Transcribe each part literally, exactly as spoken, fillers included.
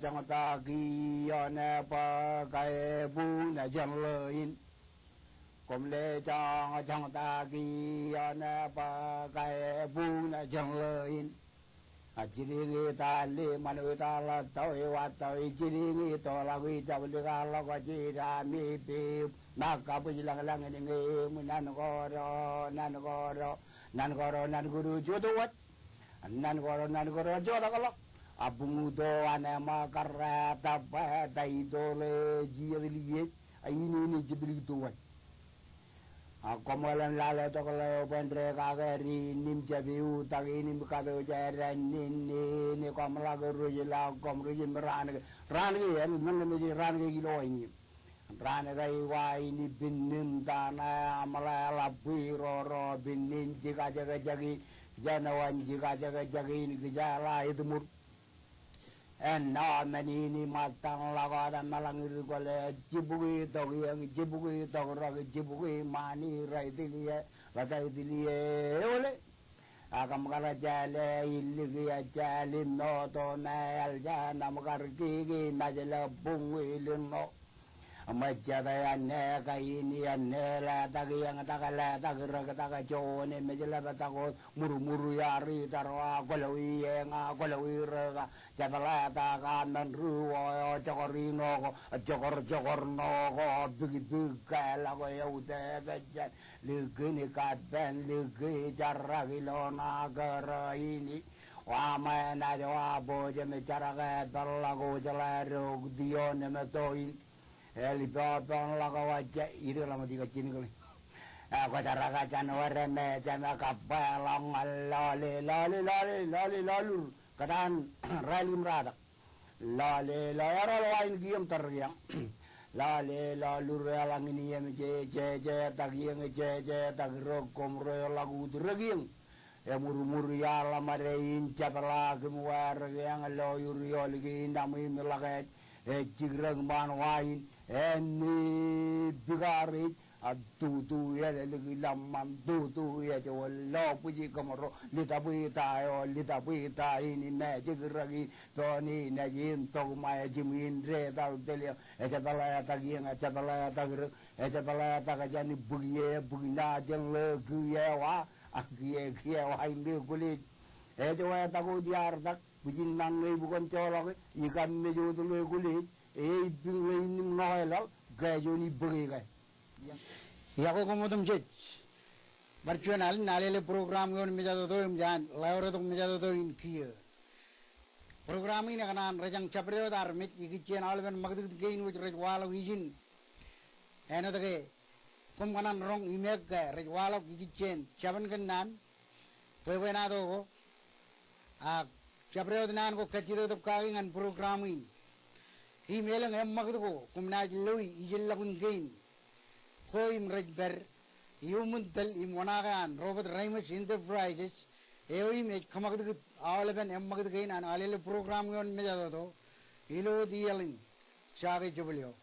joñtak ioon bōk ebuñ jān ḷeo in. Koṃ le joñtak ioon bōk ebuñ jān ḷeo in. A jidiñ i tali ṃanwe tala tau i wa tau i jidiñ i toḷọk i jablikḷọk ijidami pip ṃōk kabwij lañlañ in ñe im nan koro nan koro nan koro nan koro joto waj. Nan koro nan koro joto ḷọk. A buñuto an eṃṃakar rā taba ta itoḷe jijet liej a inin jet likto waj. A koṃ ḷōmṇak lale tok ḷeo bwe en dekake ri nim jab iutak in im kato jān ri nin in koṃ ḷak rej ḷọk koṃ rej im raan ke raan ke en men ke mej raan ke ilo in. Raan ke iwa in pinnin tana aṃ ḷe ḷap bwe roro pinnin jikajekjek in. Jān wan jikajekjek in kijeḷā etmur. Ennọ men in iṃōttan ḷọk wōt eṃṃan ḷọk ri kwōle jibukwi tok iien jibukwi tok rak jibukwi ṃani rej tiliō rej tiliō eole. Ak im kar jāle iliki ejāl im moto me eḷ jān aṃ kar kiki mejle buñwi lino. Ṃōjjatō ennā kain ennā letak iien tak letak rak tak joon emej ḷap tak wōt murmur iar itar wa kwōloi eñ a kwōloi rōk a jab letak a men ri wō eo jokor ino ko jokor jokor ino ko pikpik ke ḷọk eutiej jān likin kapen liki jarak ilo ṇa kōrā in. Wa ṃae naaj wa bōjjān im jarak epeḷḷọk wōj ḷe rok ioon emeto in. Eḷ ippān ḷọk wajja ide ḷọk ṃōj ikajjien kile. Kwōjaraka jān wōr me jema kabba ḷọk ñan lale lale lale lale lalur kōtaan rael im ratak. Lale lale ḷọk wa in kiiō im tar kiiō. Lale lalur eḷaññe in iien je je jetak iien je jetak rok koṃ rej ḷọk ut rok iien. Emurmur iaḷ ḷōṃade in jepḷaak im wāwōr ke eñ lo iur iolik in aṃ im ḷak ej ej jikrak ṃaan wa in ennā bikar ej a tutu elōñ ḷōṃṃan tutu ej wōt lo bwij kōṃro litabwita eo litabwita in im ej jikrak in pein in ej im tok ṃae jimwin detal telio ej pāletak iien ej pāletak rōk ej pāletak jān bōk ie bōk ṇa jān ḷeo kiiō wa a kiiō kiiō wa in ḷe kwōlej. Ej wetak wōt iar tak bwijin ṇañ ṇe ibukwōn joḷọk e ikam mej wōt ḷe kwōlej e ippin ḷe in im ṇoke laḷ ke juon ibōke ke. Iọkwe koṃ otemjej. Bar juon alen alele program ioon mejatoto im jān ḷeo retok mejatoto in kiiō. Program in ekōṇaan rejañ jabdewōt armej ikijjien aolepen ṃakūtkūt kein wōj rej waḷọk ijin. Āinwōt ke koṃ kōṇaan roñ im ke rej waḷọk ikijjien jabōn kōnnaan bwebwenato ko. Ak jabdewōt naan ko kajjitōk kaki ñan program in. Im elōñ eṃṃakūt ko koṃ naaj loi ijellọkun kein ko im rej pād iuṃwin tōl im oṇaake an Robert Reimers Enterprises eo im ej kōṃakūtkūt aolepen eṃṃakūt kein an alele program ioon mejatoto ilo wōt iaḷ in. Jake jebōl eo.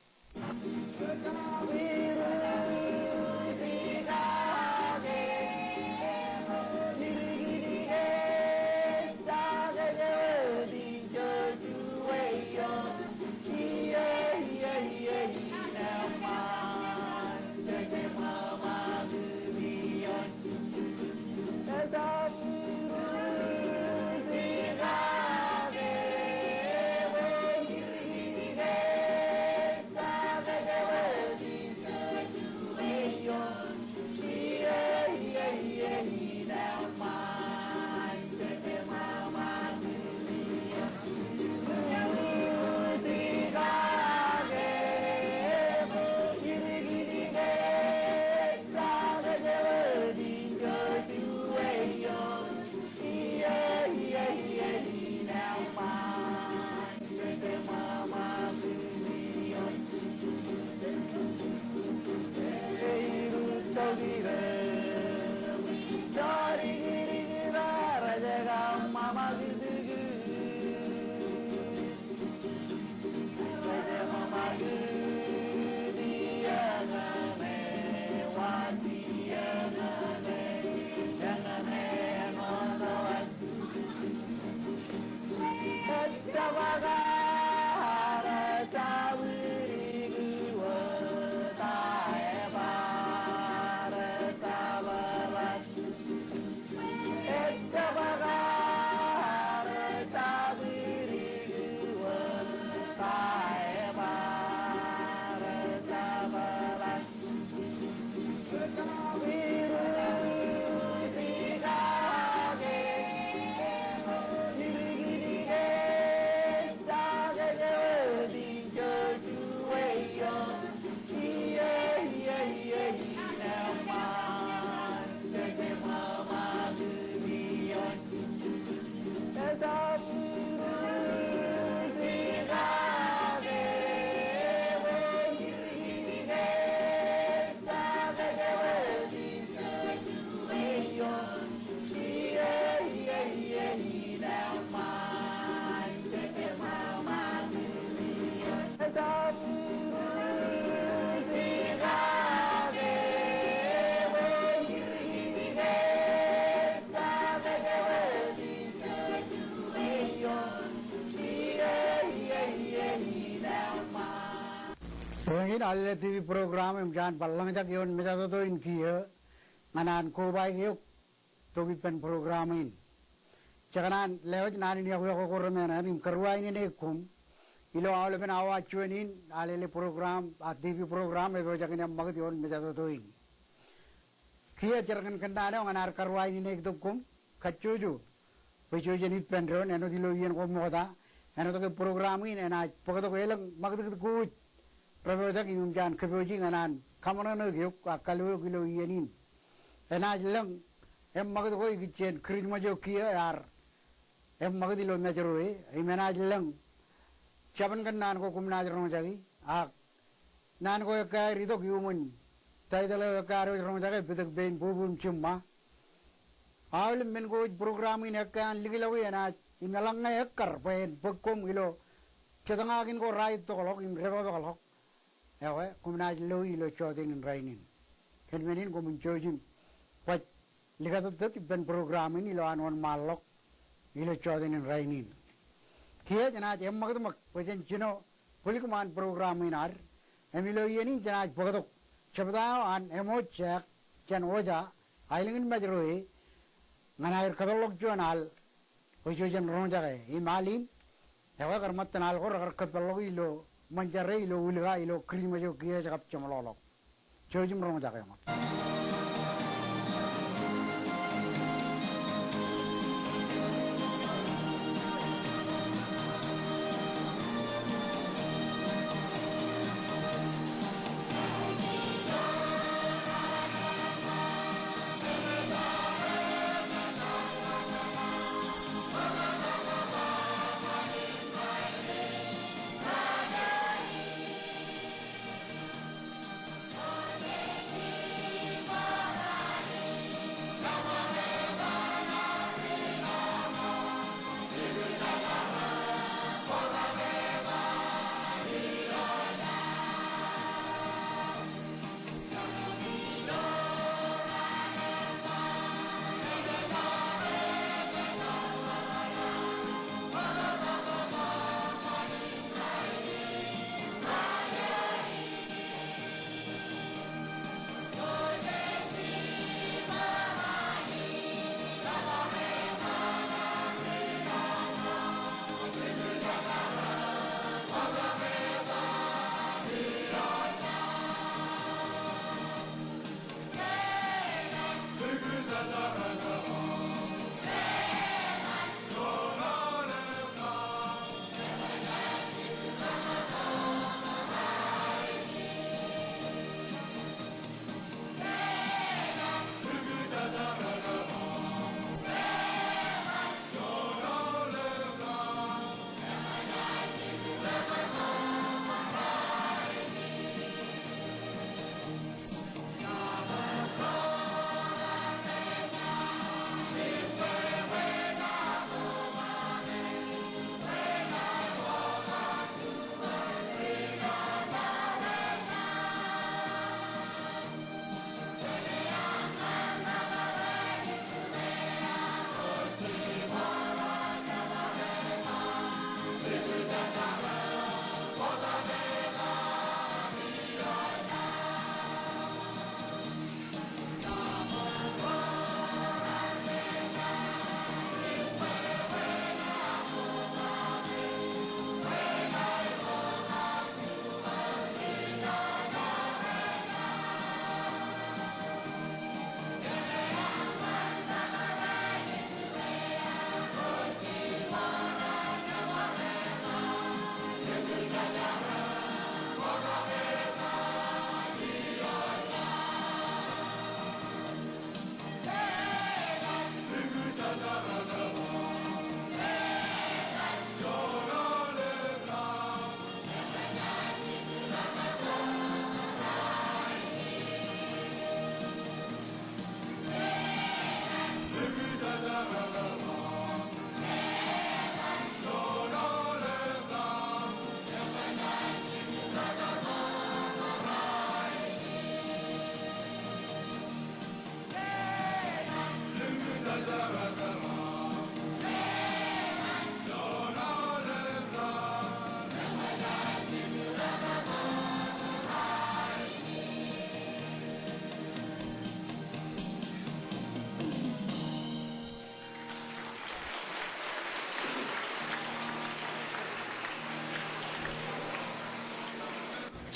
Alele TV program im jaan bar lōñjak ioon mejatoto in kiiō ñan an kobaik eok tok ippān program in. Jekōṇaan lewōj naan in iọkwe ko remeṇe im karuwainene koṃ ilo aolepen awa juon in Alele program, a, TV program epojak in eṃṃakūt ioon mejatoto in. Kiiō jar kōn kōnnaan eo ñan ad karuwainene tok koṃ, kajjojo bwe jen ippān doon āinwōt ilo iien ko ṃokta, āinwōt ke program in enaaj bōktok elōñ ṃakūtkūt ko wōj repojak im jaan kōpooji ñan an kaṃōṇōṇō eok ak kaḷ eok ilo iien in. Enaaj lōñ eṃṃakūt ko ikijjien Kūrijṃōj eo kiiō ear eṃṃakūt ilo Mājro e, im enaaj lōñ jabōn kōnnaan ko koṃ naaj roñjaki, ak naan ko ekkā aer itok iuṃwin taitōḷ eo ekkā ad wōj roñjake, Pitōk Pein Bubu im Jiṃṃa. Aolep men ko wōj program in ekkā an likḷọk ie enaaj im eḷaññe ekkar bwe en bōk koṃ ilo jetōñaak in ko raetokḷọk im depakpakḷọk. Ekwe, koṃ naaj loi ilo joteen in rainin. Kōn men in koṃwin jouj im baj likatōttōt ippān program in ilo an wōnṃaanḷọk ilo joteen in rainin. Kiiō jenaaj eṃṃakūtṃōk bwe jen jino bwilkūṃaan program in ad. Im ilo iien in jenaaj bōktok jebta eo an Emooj Jack jān Oja, aelōñ in Mājro e, ñan aer kapeḷḷọk juon al bwe jen roñjake im al in. Ekwe kar ṃōttan al ko rekar kapeḷḷọk ilo ṃōn jar e ilo Uliga ilo Kūrijṃōj eo kiiō ej kab jeṃḷọkḷọk. Jouj im roñjake ṃōk.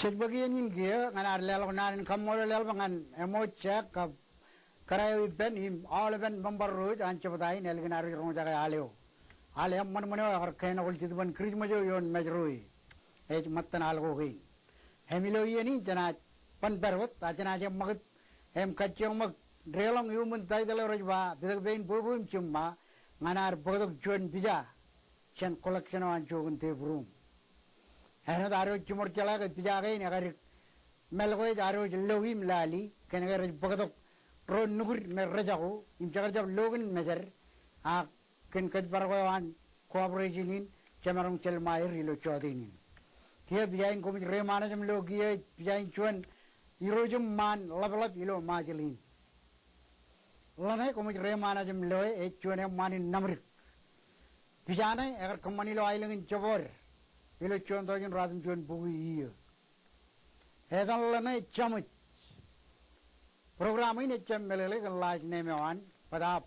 Jej bōk iien in kiiō ñan ad leḷọk naan in kaṃṃoolol eḷap ñan Emmons Jack kab kōrā eo ippān im aolepen member ro ej an jebta in ālikin ad roñjake al eo. Al eṃṃan ṃōṇōṇō eo ekar kōnoḷọk Jetōb in Kūrijṃōj eo ioon Mājro e. Ej ṃōttan al ko kein. Im ilo iien in jenaaj ban pād wōt, ak jenaaj eṃṃakūt im kajjioñ ṃōk deḷọñ iuṃwin taitōḷ eo rej ba Pitōk Pein Bwebwe im Jiṃṃa ñan ad bōktok juon pija jān collection eo an Jokin Deep Room. Āinwōt ad wōj jiṃor jeḷā ke pija kein ekadik mālōtlōt ad wōj lo im lali, kōnke rej bōktok ro nukūd me rejako im jekar jab lo kōn mejed, ak kōn kōjparok eo an cooperation in jemaroñ jelṃaer ilo jọteen in. Kiiō pija in koṃij reiṃaan aṃ lo kiiō ej pija in juon irooj im ṃaan ḷapḷap ilo Ṃajeḷ in. Ḷōṇe koṃij reiṃaan aṃ lo e ej juon eṃṃaan in Naṃdik. Pija ṇe ekar kōṃṃan ilo aelōñ in Jebọọd ilo juon tọujin ruatimjuon bukwi iiō. Etan ḷōṇe Jeṃōj. Program in ejjab meḷeḷe kōn last name eo an, bōtaab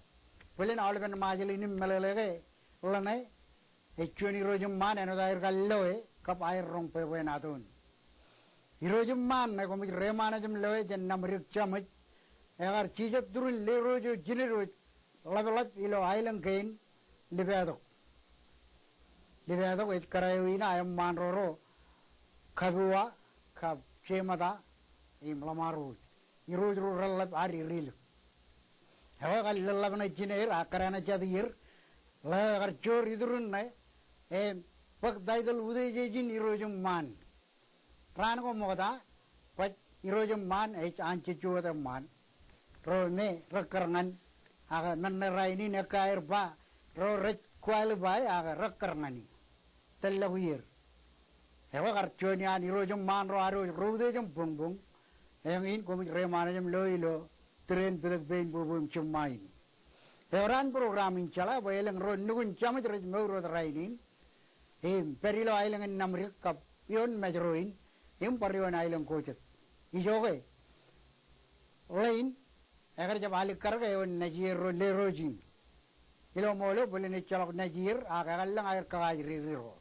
bōlen aolepen Ṃajeḷ in im meḷeḷe ke ḷōṇe ej juon irooj im ṃaan āinwōt aer kar lo e kab aer roñ bwebwenato in. Irooj im ṃaan ṇe koṃij reiṃaan aṃ lo e jān Naṃdik Jeṃōj, ekar jijet turin lerooj eo jined wōj ḷapḷap ilo aelōñ kein, Lipetok. Lipetok ej kōrā eo in eṃṃaan ro ro Kapiwa kab Jeṃata im Ḷōṃaro, irooj ro reḷḷap ad Irilik. Ekwe kar leḷḷap ṇe jineer ak kōrā ṇe jatieer, ḷeo ekar joor iturin ṇe im bōk taitōḷ utiej ijin irooj im ṃaan. Raan ko ṃokta, baj irooj im ṃaan ej an jejjo wōt eṃṃaan. Ro me rekkar ñan, ak men ṇe rainin ekka aer ba ro rej qualify ak rekkar ñan e. Tōllọk ier. Ekwe kar juon iaan irooj im ṃaan ro ad wōj ro utiej im boñboñ. Eñin koṃij reiṃaan aṃ lo ilo tūreen Pitōk Pein Bwebwe im Jiṃṃa in. Ewōr an program in jeḷā bwe elōñ ro nukun Jeṃōj rej mour wōt rainin im pād ilo aelōñ in Naṃdik kab ioon Mājro in im bar ioon aelōñ ko jet. Ijoke ḷein ekar jab alikkar ke eoon nejier ro lerooj in. Ilo ṃool eo bōlen ejjeḷọk nejier ak ekar lōñ aer kakaajriri ro.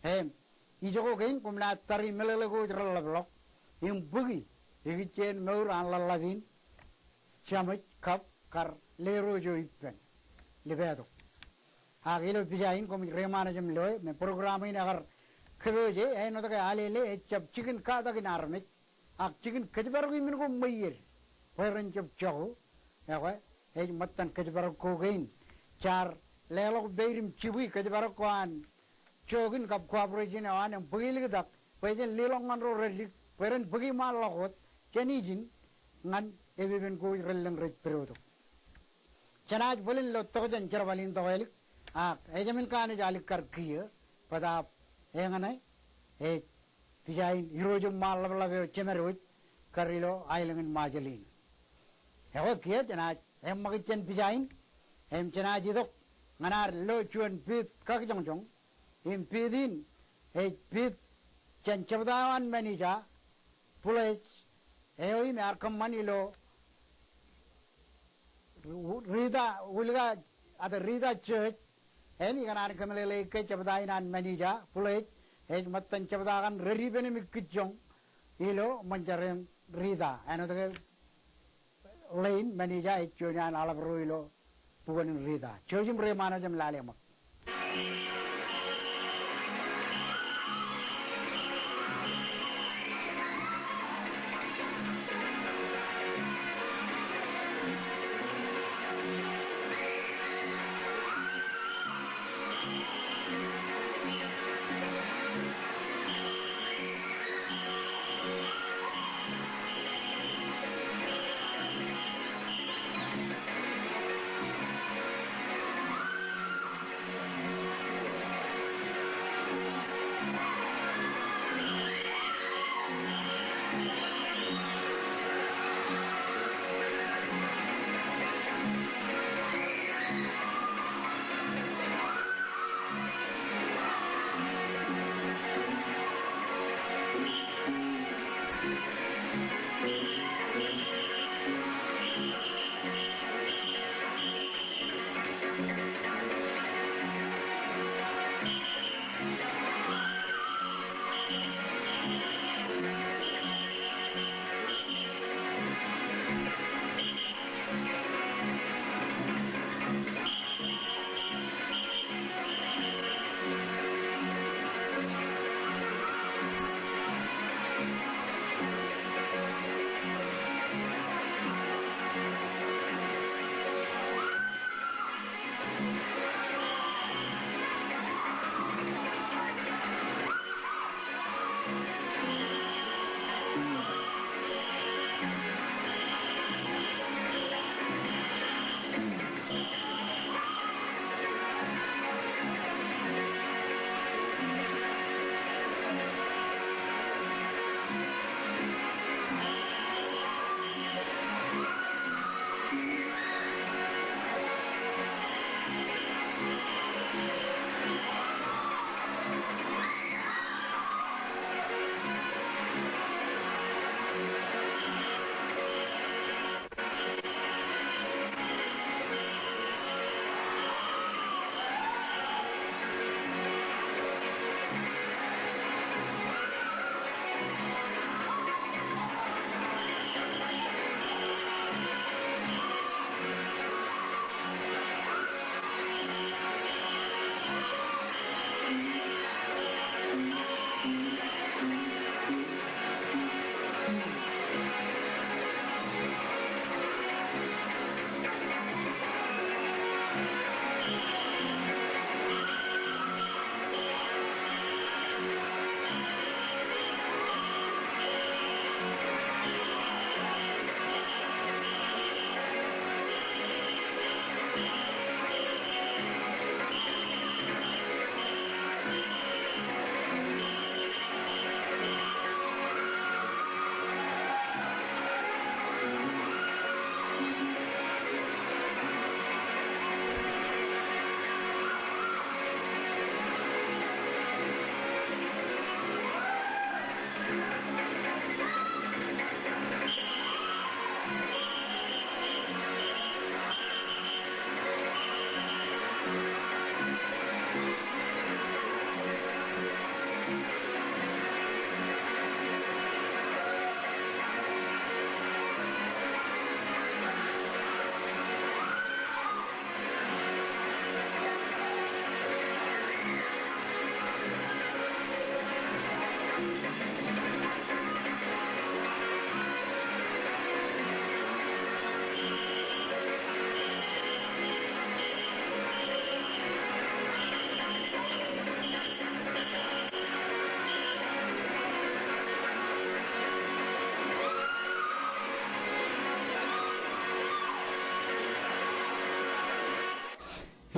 Im ijoko kein koṃ naaj tari meḷeḷe ko rej reḷḷapḷọk im bōki ikijjeen mour an ḷaḷḷap in Jeṃōj kab kar lerooj eo ippān, Lipetok. Ak ilo pija in koṃij reiṃaan aṃ lo e me program in ekar kōpooje āinwōt ke Alele ejjab jikin katakin armej ak jikin kōjparok im men ko ṃweied bwe ren jab jako. Ekwe ej ṃōttan kōjparok ko kein. Jaar leḷọk peid im jibwi kōjparok ko an Jokin kab cooperation eo an im bōki ilikitak bwe jen leḷọk ñan ro reddik bwe ren bōki ṃaanḷọk wōt jān ijin ñan epepen ko rej lōñ rej pedotok. Jenaaj bōlen lo tokjān jerbal in tokālik ak ejāmin kanooj alikkar kiiō, bōtaab eñṇe ej pija in irooj im ṃaan ḷapḷap eo jemed wōj kar ilo aelōñ in Ṃajeḷ in. Ekwe kiiō jenaaj eṃṃakūt jān pija in im jenaaj itok ñan ad lo juon piit kakijoñjoñ. Im piit in ej piit jān jebta eo an Manija, Buḷej, eo im ear kōṃṃan ilo Rita, Ulka, ate Rita Church, im ikōṇaan kōmeḷeḷeik ke jebta in an Manija, Buḷej, ej ṃōttan jebta kaṇ rej dipen im ikkijjoñ ilo ṃōn jar in Rita. Āinwōt ke ḷein Manija ej juon iaan aḷap ro ilo bukwōn in Rita. Jouj im reiṃaan aṃ lale ṃōk.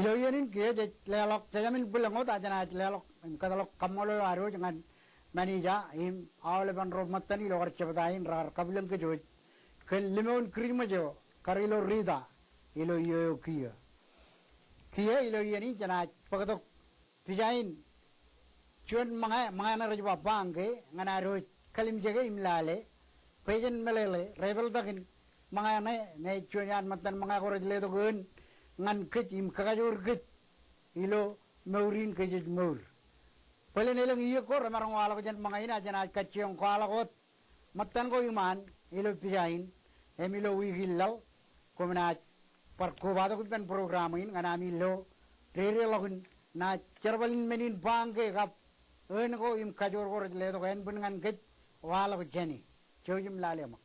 Ilo iien in kiiō jej leḷọk, jejāmin bwilōñ wōt ak jenaaj leḷọk im kōtḷọk kaṃṃoolol eo ad wōj ñan manager im aolepen ro ṃōttan ilo kar jebta in raar kabwilōñ kōj wōj kōn limōn Kirismas eo kar ilo Rita ilo iiō eo kiiō. Kiiō ilo iien in jenaaj bōktok pija in juon ṃōñā, ṃōñā ṇe rej ba bangke, ñan ad wōj kalimjeke im lale bwe jen meḷeḷe, rej pād tok in ṃōñā ṇe, ṇe juon iaan ṃōttan ṃōñā ko rej letok eoon ñan kōj im kakajoor kōj ilo mour in kōj jej mour. Bōlen elōñ iiō ko remaroñ waḷọk jān ṃōñā in, ak jenaaj kajjioñ kwaḷọk wōt ṃōttan ko iṃaan ilo pija in, im ilo wiik in laḷ koṃ naaj bar kobatok ippān program in ñan ami lo dedeḷọk in naaj jerbal in men in bangke kab eoon ko im kajoor ko rej letok ānbwin ñan kōj waḷọk jāne. Jouj im lale ṃōk.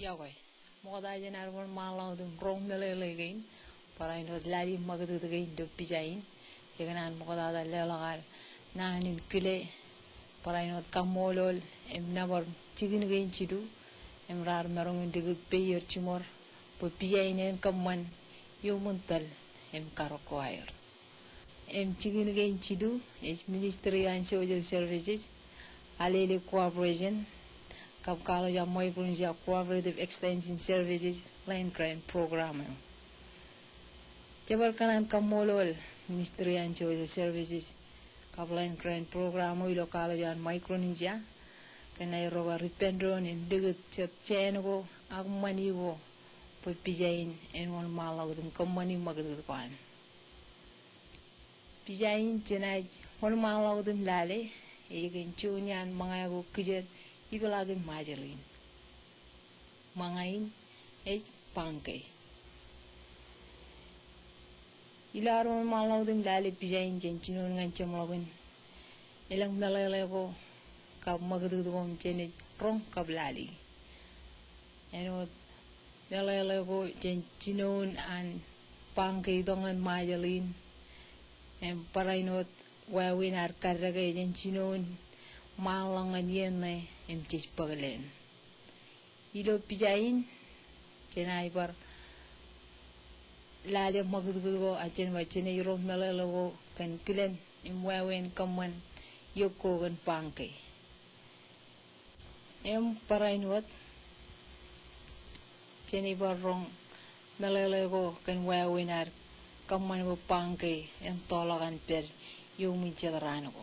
Iọkwe. Ṃokta jān ad wōnṃaanḷọk wōt im roñ meḷeḷe kein, barāinwōt lale ṃakūtkūt kein ilo pija in. Jekōṇaan ṃoktata leḷọk ad naan in kile, barāinwōt kaṃṃoolol im nōbar jikin kein jilu im raar maroñ in likūt peier jiṃor bwe pija in en kōṃṃan iuṃwin tōl im karōk ko aer. Im jikin kein jilu ej Ministry eo an Social Services, Alele Cooperation, kab College of Micronesia Cooperative Extension Services Land Grant Program eo. Jebar kōṇaan kaṃṃoolol Ministry eo an Social Services kab Land Grant Program eo ilo College eo an Micronesia kōn aerro kar ippān doon im likūt jet jāān ko ak ṃani ko bwe pija in en wōnṃaanḷọk wōt im kōṃṃani ṃakūtkūt ko an. Pija in jenaaj wōnṃaanḷọk wōt im lale ej kōn juon iaan ṃōñā ko kijer ipeḷaakin Ṃajeḷ in. Ṃōñā in ej bangke. Ilo ad wōnṃaanḷọk wōt im lale pija in jān jinoin ñan jeṃḷọkin, elōñ meḷeḷe ko kab ṃakūtkūt ko im jenaaj roñ kab lale. Āinwōt meḷeḷe ko jān jinoin an bangke itok ñan Ṃajeḷ in, im barāinwōt wāween ad kaddeke jān jinoin ṃaanḷọk ñan iien ṇe im jej bōk leen. Ilo pija in, jenaaj bar lale ṃakūtkūt ko, ak jen ba jenaaj roñ meḷeḷe ko kōn kilen im wāween kōṃṃan iiō ko kōn bangke. Im barāinwōt, jenaaj bar roñ meḷeḷe ko kōn wāween ad kōṃṃan bwe bangke en toḷọk an pād iuṃwin jet raan ko.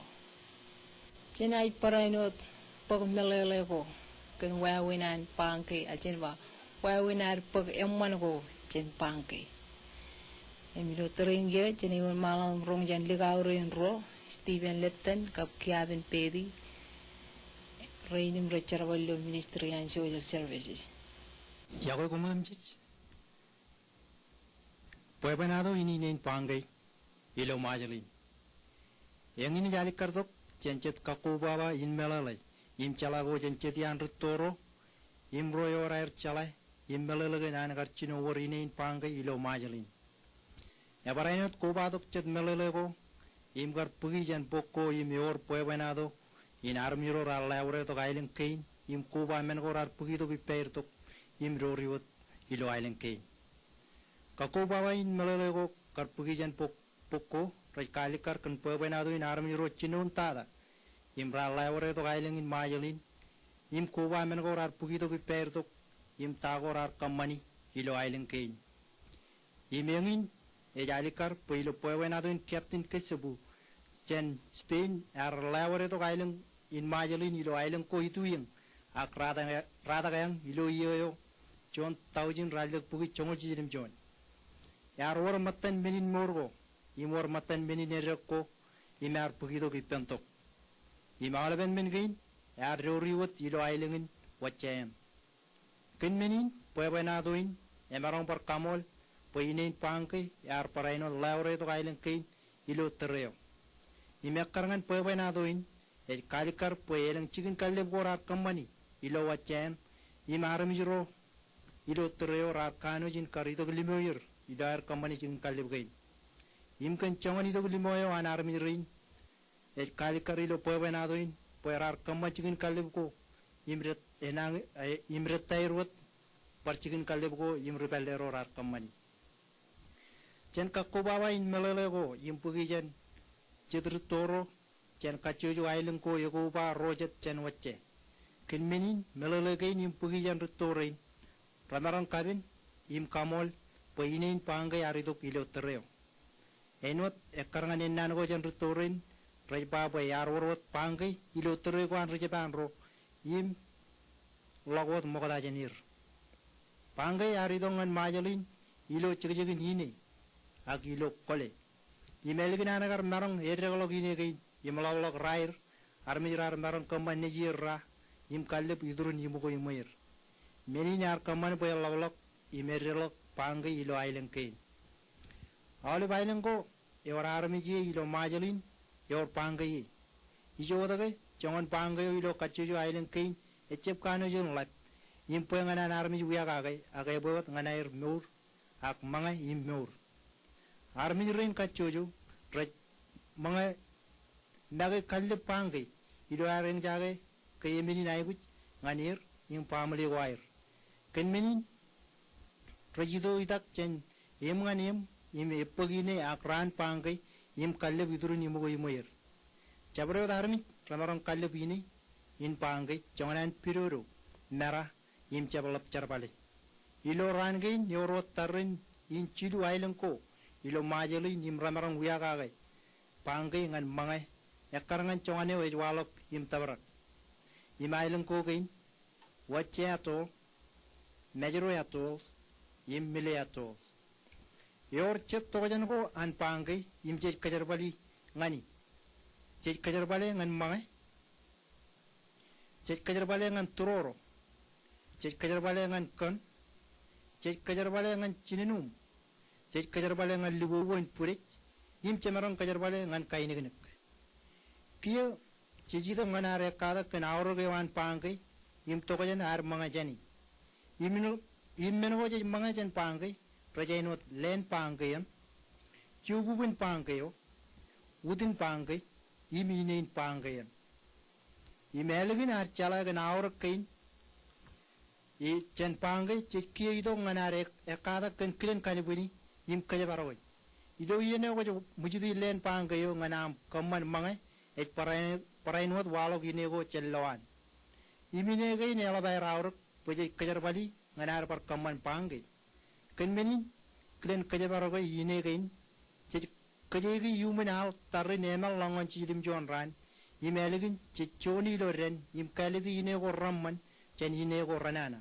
Jenaaj barāinwōt bōk meḷeḷe ko kōn wāween an bangke, ak jen ba wāween ad bōk eṃṃan ko jān bangke. Im ilo tōre in kiiō, jenaaj wōnṃaanḷọk im roñ jān likao rein ruo, Stephen Lepton kab Kiaben Peti, rein im rej jerbal ilo Ministry eo an Social Services. Iọkwe koṃ otemjej. Bwebwenato in inein bangke ilo Ṃajeḷ in. Eñin ej alikkar tok jān jet kakkobaba in meḷeḷe im jeḷā ko jān jet iaan rūtto ro im ro ewōr aer jeḷā im meḷeḷe kōn an kar jino wōr inein bangke ilo Ṃajeḷ in. Ebarāinwōt kobatok jet meḷeḷe ko im kar bōki jān bok ko im ewōr bwebwenato in armej ro raar ḷaewōr tok aelōñ kein im koba men ko raar bōki tok ippāer tok im doori wōt ilo aelōñ kein. Kakkobaba in meḷeḷe ko kar bōki jān bok, bok ko rej kaalikkar kōn bwebwenato in armej ro jinoin tata im raar ḷaewōr tok aelōñ in Ṃajeḷ in im koba men ko raar bōki tok ippāer tok im ta ko raar kōṃṃani ilo aelōñ kein. Im eñin ej alikkar bwe ilo bwebwenato in Captain Kesseboo, jān Spain ear ḷaewōd tok aelōñ in Ṃajeḷ in ilo aelōñ ko ituiōñ ak ratak, ratak eañ ilo iiō eo juon taujin ralitōk bukwi joñoul jiljilimjuon. Ear wōr ṃōttan men in mour ko im wōr ṃōttan men in eddek ko im ear bukwi tok ippān tok. Im aolepen men kein ear douri wōt ilo aelōñ in Wōjja eṇ. Kōn men in, bwebwenato in emaroñ bar kaṃool bwe ine in Bangke ear barāinwōt ḷaewōd tok aelōñ kein ilo tōre eo. Im ekkar ñan bwebwenato in, ej kalikkar bwe elōñ jikin kallib ko raar kōṃṃani ilo Wōjja eṇ, im armej ro ilo tōre eo raar kanooj in kar itok limo er ilo aer kōṃṃani jikin kallib kein. Im kōn joñan itok limo eo an armej rein, ej kalikkar ilo bwebwenato in bwe raar kōṃṃan jikin kallib ko im det, enañin, eh, im dettaer wōt bar jikin kallib ko im ri pālle ro raar kōṃṃani. Jān kakkobaba in meḷeḷe ko im bukwi jān jet rūtto ro jān kajjojo aelōñ ko ekoba ro jet jān Wōjja. Kōn men in, meḷeḷe kein im bukwi jān rūtto rein remaroñ kapen im kaṃool bwe ine in Bangke ear itok ilo tōre eo. Āinwōt ekkar ñan ennaan ko jān rūtto rein rej ba bwe ear wōr wōt Bangke ilo tōre ko an ri Japan ro im ḷọk wōt ṃokta jān er. Bangke ear itok ñan Ṃajeḷ in ilo jekjekin ine ak ilo kole. Im ālikin an kar maroñ eddeḷọk ine kein im ḷapḷọk raer, armej raar maroñ kōṃṃan nejier ra im kallib iturin iṃōko iṃweer. Men in ear kōṃṃan bwe en ḷapḷọk im eddeḷọk Bangke ilo aelōñ kein. Aolep aelōñ ko ewōr armej ie ilo Ṃajeḷ in ewōr Bangke ie. Ijoke, joñan Bangke eo ilo kajjojo aelōñ kein ejjab kanooj in ḷap im bwe ñan an armej wiakake, ak ebwe wōt ñan aer mour ak ṃōñā im mour. Armej rein kajjojo rej ṃōñā make kallib Bangke ilo aer eñjake ke emen in aikuj ñan er im baaṃle ko aer. Kōn men in, rej ito itak jān eṃ ñan eṃ im ebbōk ine ak raan Bangke im kallib iturin iṃōko iṃweer. Jabdewōt armej remaroñ kallib ine in Bangke joñan an pidodo, mera, im jab ḷap jerbale. Ilo raan kein ewōr wōt tarrin in jilu aelōñ ko ilo Ṃajeḷ in im remaroñ wiakake Bangke ñan ṃōñā, ekkar ñan joñan eo ej waḷọk im tōprak. Im aelōñ ko kein, Wōjja atoll, Mājro atoll, im Mille atoll. Ewōr jet tokjān ko an Bangke im jej kōjerbali ñani. Jej kōjerbale ñan ṃōñā, jej kōjerbale ñan tūroro, jej kōjerbale ñan kōn, jej kōjerbale ñan jinen um, jej kōjerbale ñan libobo in bwidej, im jemaroñ kōjerbale ñan kainiknik. Kiiō jej itok ñan ad ekkatak kōn aorōk eo an Bangke im tokjān ad ṃōñā jāne. Im men, im men ko jej ṃōñā jān Bangke rej āinwōt leen Bangke eṇ, jububin Bangke eo, utin Bangke, im ine in Bangke eṇ. Im ālikin ad jeḷā kōn aorōk kein jān Bangke, jej kiiō itok ñan ad ek, ekkatak kōn kilen kalbwini im kōjparoke. Ilo iien eo kwōj ṃwijiti leen Bangke eo ñan aṃ kōṃṃan ṃōñā, ej barāinwōt, barāinwōt waḷọk ine ko jān lowaan. Im ine kein eḷap aer aorōk bwe jej kōjerbali ñan ad bar kōṃṃan Bangke. Kōn men in, kilen kōjparoke ine kein, jej kōjeiki iuṃwin al tarrin eṃaḷ ḷọk ñan jiljilimjuon raan, im ālikin jej jooni ilo dān im kāliti ine ko reṃṃan jān ine ko renana.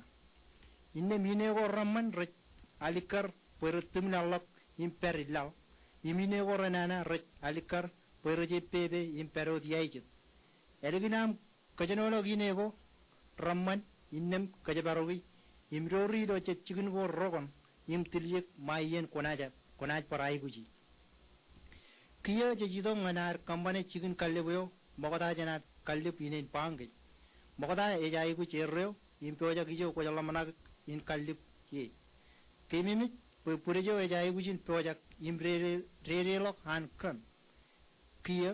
Innām ine ko reṃṃan rej alikkar bwe rej tūmnaḷḷọk im pād laḷ, im ine ko renana rej alikkar bwe rej epepe im pād wōt iaijet. Ālikin aṃ kōjenoḷọk ine ko reṃṃan, innām kōjparoki im douri ilo jet jikin ko rokoṇ im tiljek ṃae iien kwōnaaj, kwōnaaj bar aikuji. Kiiō jej itok ñan ad kōṃṃane jikin kallib eo ṃokta jān ad kallib ine in Bangke. Ṃokta ej aikuj erreo im pojak ijo kwōj ḷōmṇak in kallib ie. Keememej bwe bwidej eo ej aikuj in pojak im dede, dedeḷọk an kōn. Kiiō,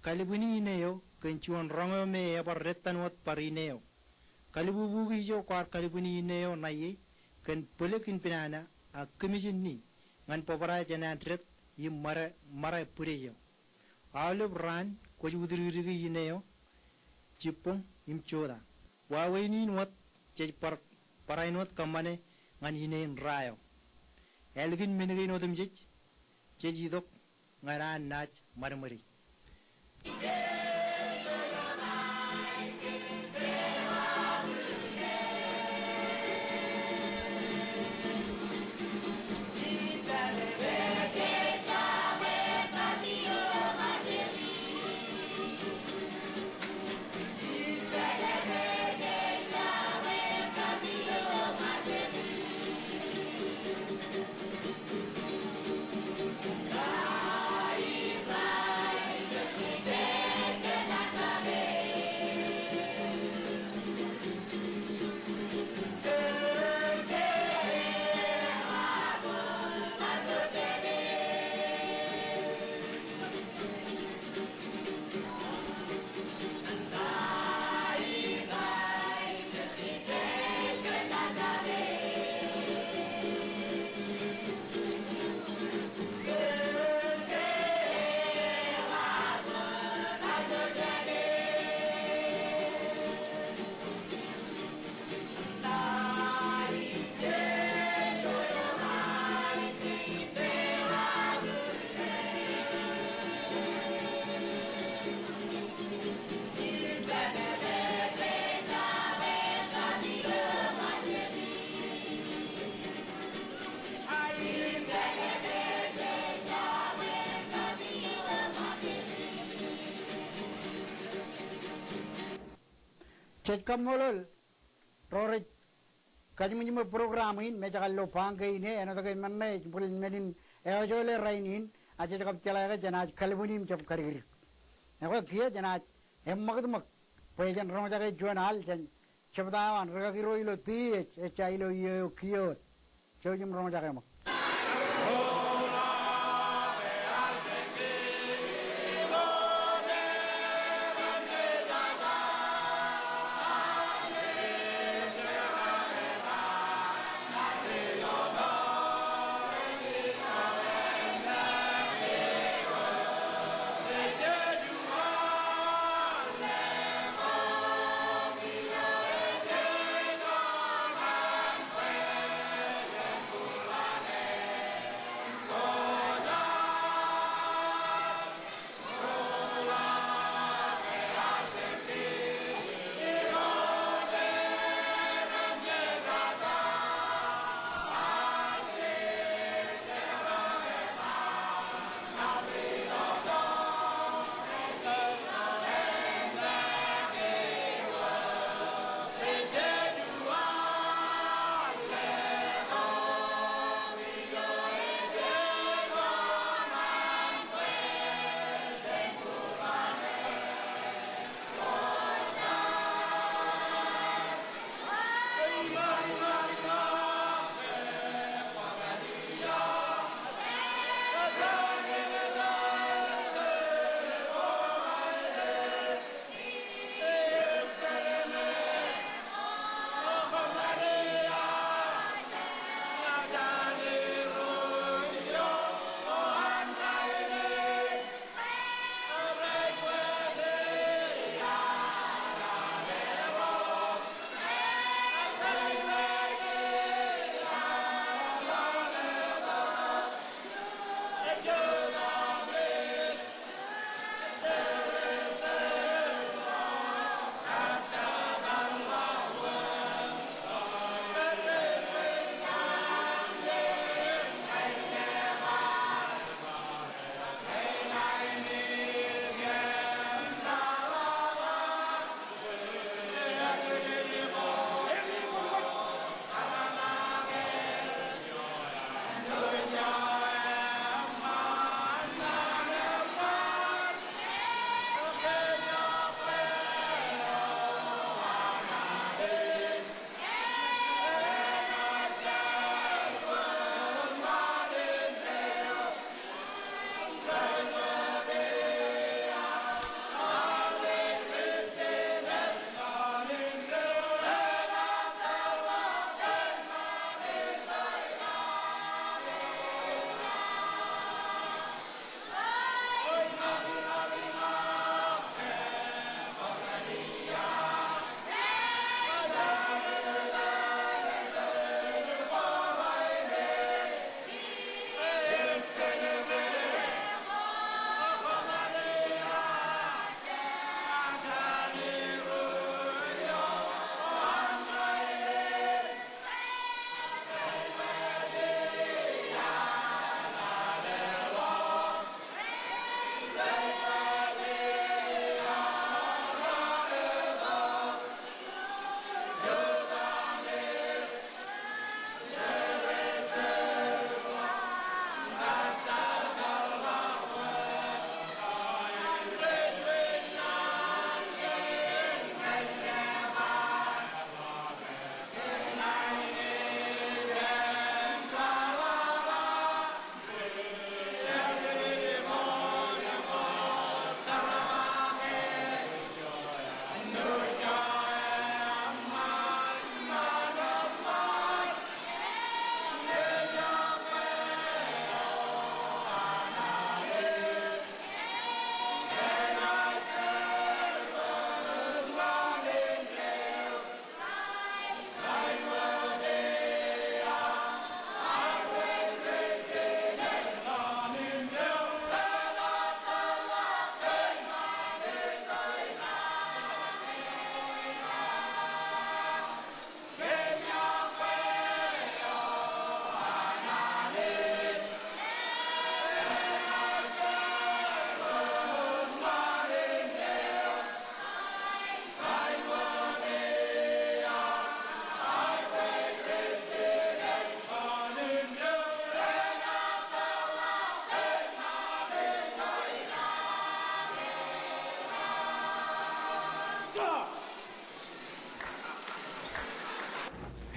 kalbwini ine eo kōn juon roñ eo me ebar dettan wōt bar ine eo. Kalbubuki ijo kwaar kalbwini ine eo ṇae ie kōn bōlōk in binana, ak kōmij in ni ñan bōbrae jān an det im ṃōra, ṃōra bwidej eo. Aolep raan kwōj utdikdiki ine eo jibboñ im jota. Wāween in wōt jej bar, barāinwōt kōṃṃane ñan ine in ra eo. Ālikin men kein otemjej, jej itok ñan an naaj ṃadṃōdi. Jej kaṃṃoolol ro rej kajiṃwijiṃwe program in me ej kar lo ba ñan kein e, āinwōt ke men ṇe ej bōlen men in eo ej ejjeḷọk rainin, ak jej kab jeḷā ke jenaaj kalbwini im jab kadikdik. Ekwe kiiō jenaaj eṃṃakūtṃōk bwe jen roñjake juon al jān jebta eo an rikaki ro ilo T H, ejja ilo iiō eo kiiō wōt. Jouj im roñjake ṃōk.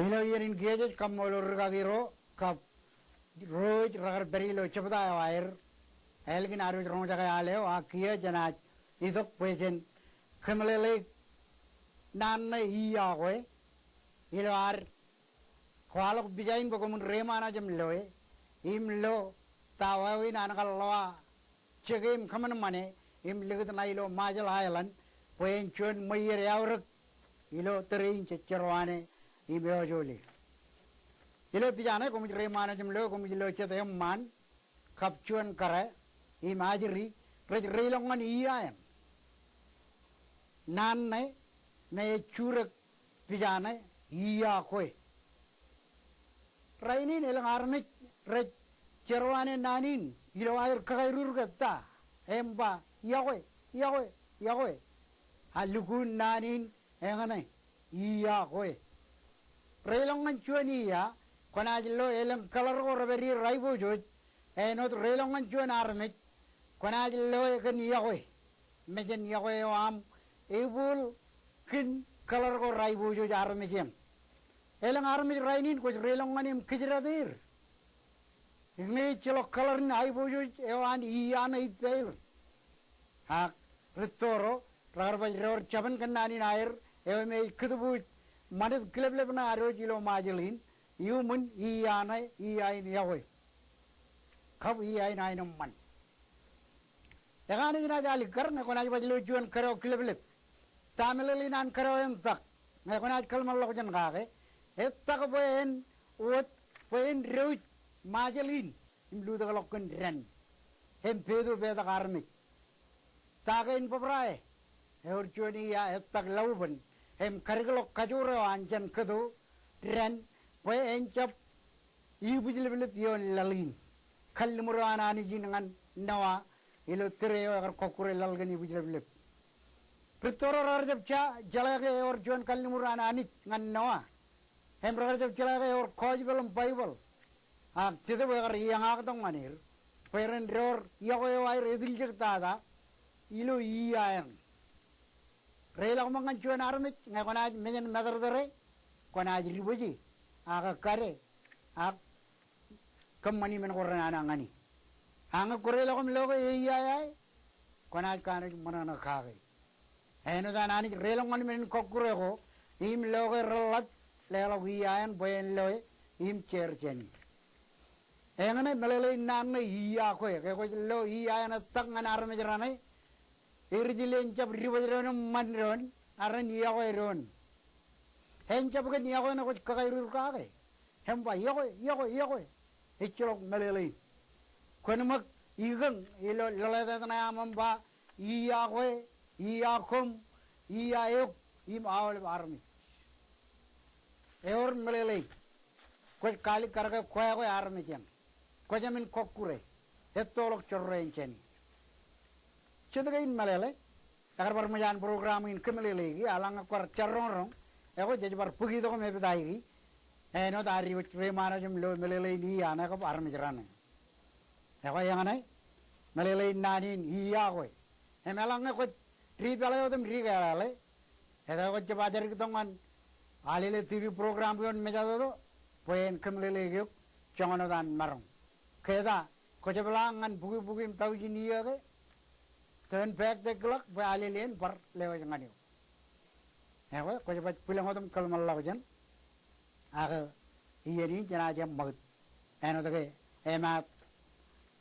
Ilo iien in kiiō jej kaṃṃoolol rikaki ro kab ro ej rekar pād ilo jebta eo aer. Ālikin ad wōj roñjake al eo, ak kiiō jenaaj itok bwe jen kōmeḷeḷeik naan ṇe iiakwe. Ilo ad kwaḷọk pija in bwe koṃwin reiṃaanḷọk im loe im lo ta wāween an kar ḷoa jeke im kōṃanṃane im likūt ṇa ilo Marshall Island bwe en juon ṃweied eaorōk ilo tōre in jej jerwāne im eojoole. Ilo pija ṇe koṃij reiṃaanḷọk im loe, koṃij lo jet eṃṃaan kab juon kōrā im ajri rej reilọk ñan iiaeṇ. Naan ṇe me ej jurōk pija ṇe iiakwe. Rainin elōñ armej rej jerwāne naan in ilo aer kakaerur ke ta im ba iiakwe, iiakwe, iiakwe. A lukkuun naan in eñṇe iiakwe. Reilọk ñan juon iia, kwōnaaj lo elōñ kōḷar ko rej pād ie rej aiboojoj. Āinwōt reilọk ñan juon armej, kwōnaaj loe kōn iiakwe. Mejān iiakwe eo aṃ ebuul kōn kōḷar ko rej aiboojoj armej eṇ. Elōñ armej rainin kwōj reilọk ñan im kōjdat er. Ñe ejjeḷọk kōḷar in aiboojoj eo an iia ṇe ippāer. Ak rūtto ro rekar baj door jabōn kōn naan in aer eo me ej kūtbuuj ṃanit kileplep ṇe adwōj ilo Marshall in, iuṃwin iia ṇe iia in iiakwe kab iia in aenōṃṃan. Ekanooj naaj alikkar ñe kwōnaaj baj lo juon kōdọ kileplep. Ta meḷeḷein an kōdọ en tak? Ñe kwōnaaj kōḷmānḷọkjeṇ kake, etak bwe en wōt bwe en douj Marshall in im lutōkḷọk kōn dān im peto petak armej. Ta kein bōbrae? Ewōr juon iia etak laubōn im kadikḷọk kajoor eo an jān kōto dān bwe en jab ibwijleplep ioon laḷ in. Kalliṃur eo an Anij in ñan Noa ilo tōre eo ekar kọkkure laḷ kōn ibwijleplep. Rūtto ro rekar jab ja jeḷā ke ewōr juon kalliṃur an Anij ñan Noa im rekar jab jeḷā ke ewōr gospel im Baibōḷ. Ak Jetōb ekar iōñaaktok ñan er bwe ren door iiakwe eo aer etiljek tata ilo iia eṇ. Reilọk ṃōk ñan juon armej, ñe kwōnaaj mejān matōrtōre, kwōnaaj dibōje ak kade ak kōṃṃani men ko renana ñani. Ak ñe kwō reilọk im lo ke eiiaeae, kwōnaaj kanooj ṃōṇōṇō kake. Āinwōt an Anij reilọk ñan men in kọkkure ko im lo ke reḷap, leḷọk iia eṇ bwe en loe im jeer jāni. Eñṇe meḷeḷein naan ṇe iiakwe. Ke kwōj lo iia eṇ etak ñan armej raṇe, erijel en jab dibōj doon im ṃan doon, ak ren iiakwe doon. En jab kōn iiakwe ṇe kwōj kakaerur kake im ba iiakwe, iiakwe, iiakwe. Ejjeḷọk meḷeḷein. Kwōn ṃōk ikōñ ilo lōḷātāt ṇe aṃ im ba iiakwe, iia koṃ, iia eok im aolep armej. Ewōr meḷeḷein. Kwōj kaalikkar ke kwakwe armej eṇ. Kwō jāmin kọkkure. Ettoḷọk jorrāān jāni. Jet kein meḷeḷe, ekar bar ṃōj an program in kōmeḷeḷeiki, eḷaññe kwaar jar roñroñ, ekwe jej bar bōk itok im epetaiki āinwōt ad wōj reiṃaanḷọk im lo meḷeḷein iia ṇe kab armej raṇe. Ekwe eñṇe meḷeḷein naan in iiakwe. Im eḷaññe kwōj dipeḷe wōt im dikāālōt, etke kwōj jab ajjadiktok ñan Alele T V program ioon mejatoto bwe en kōmeḷeḷeik eok joñan wōt an maroñ? Ke ta kwō jepḷaak ñan bukwi bukwi im tọujin iiō ke? Tōn pāāktek ḷọk bwe Alele en bar lewōj ñan eok. Ekwe kwōj baj bwilōñ wōt im kōḷmānḷọkjeṇ. Ak iien in jenaaj eṃṃakūt āinwōt ke emaat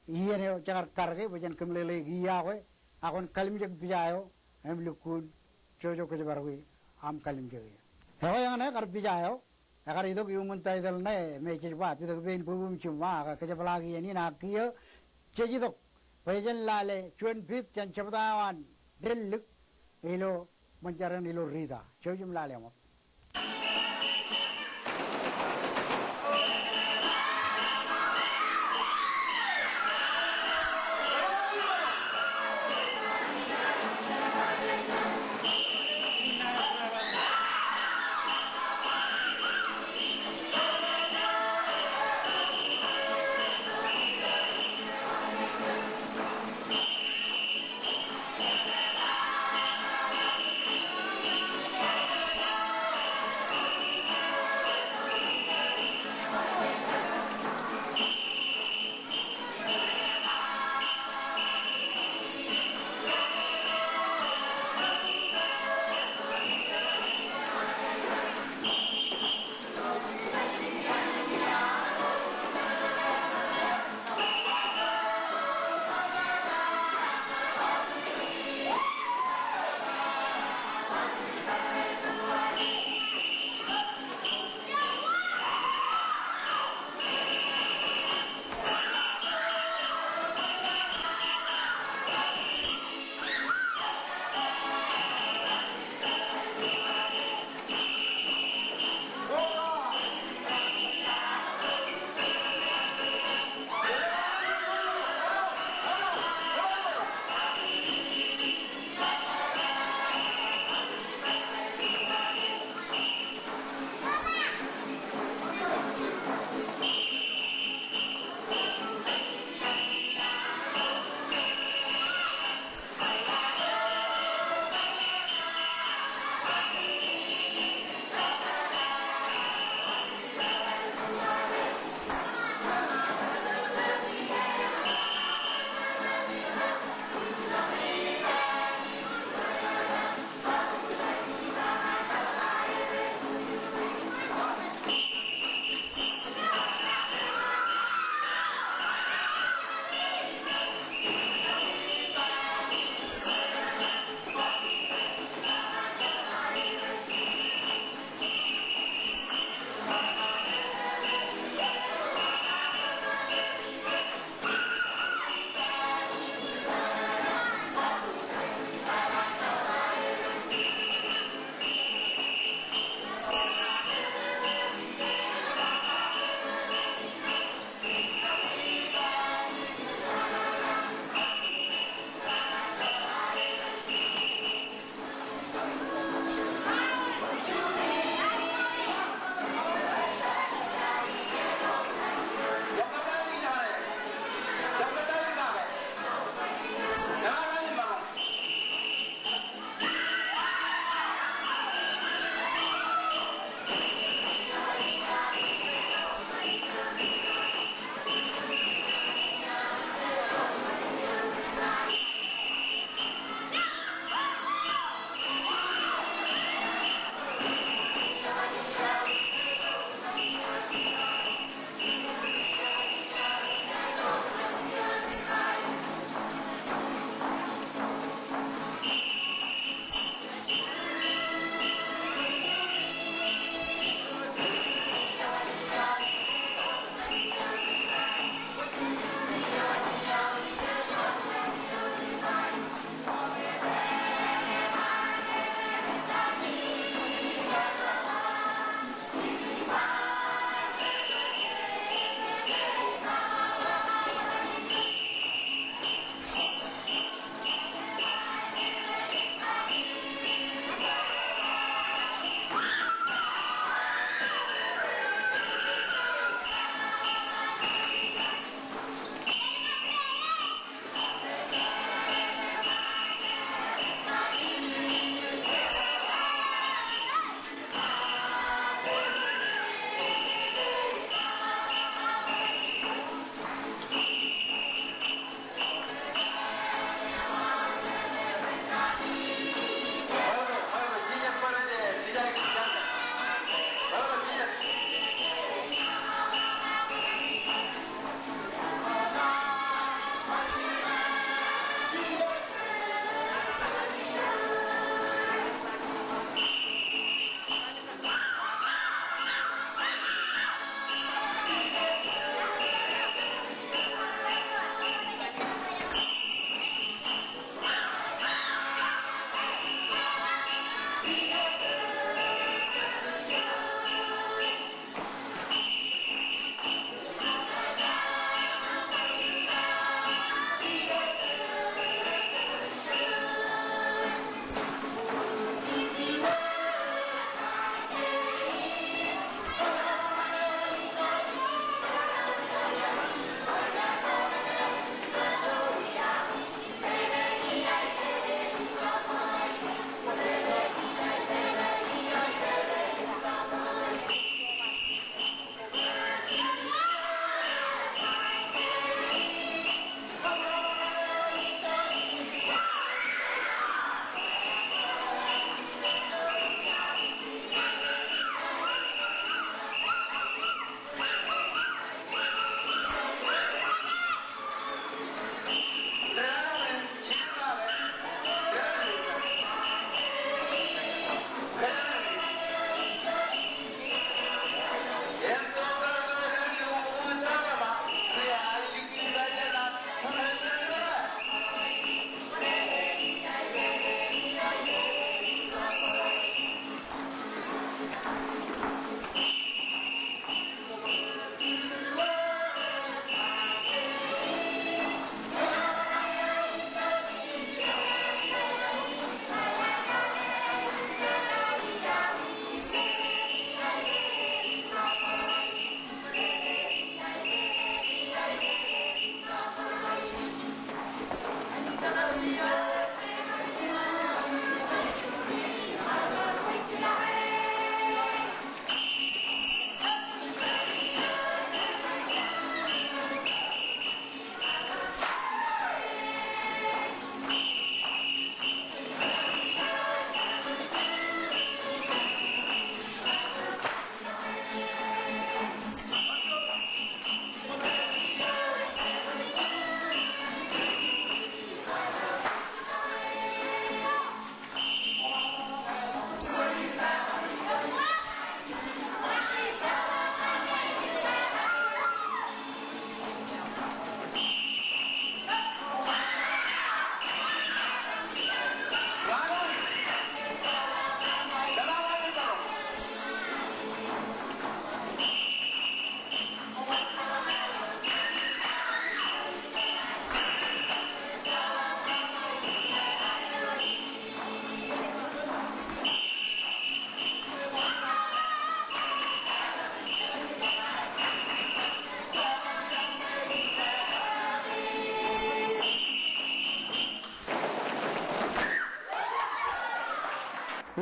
iien eo jekar kar ke bwe jen kōmeḷeḷeik iiakwe, ak kwōn kalimjek pija eo im lukkuun jouj kōjparok aṃ kalimjek e. Ekwe eñṇe kar pija eo ekar itok iuṃwin title ṇe me jej ba Pitok Pein Bwebwe im Jiṃṃa, ak kōjepḷaak iien in ak kiiō jej itok bwe jen lale juon pit jān jebta eo an Dellik ilo ṃōn jar eṇ ilo Rita. Jouj im lale ṃōk.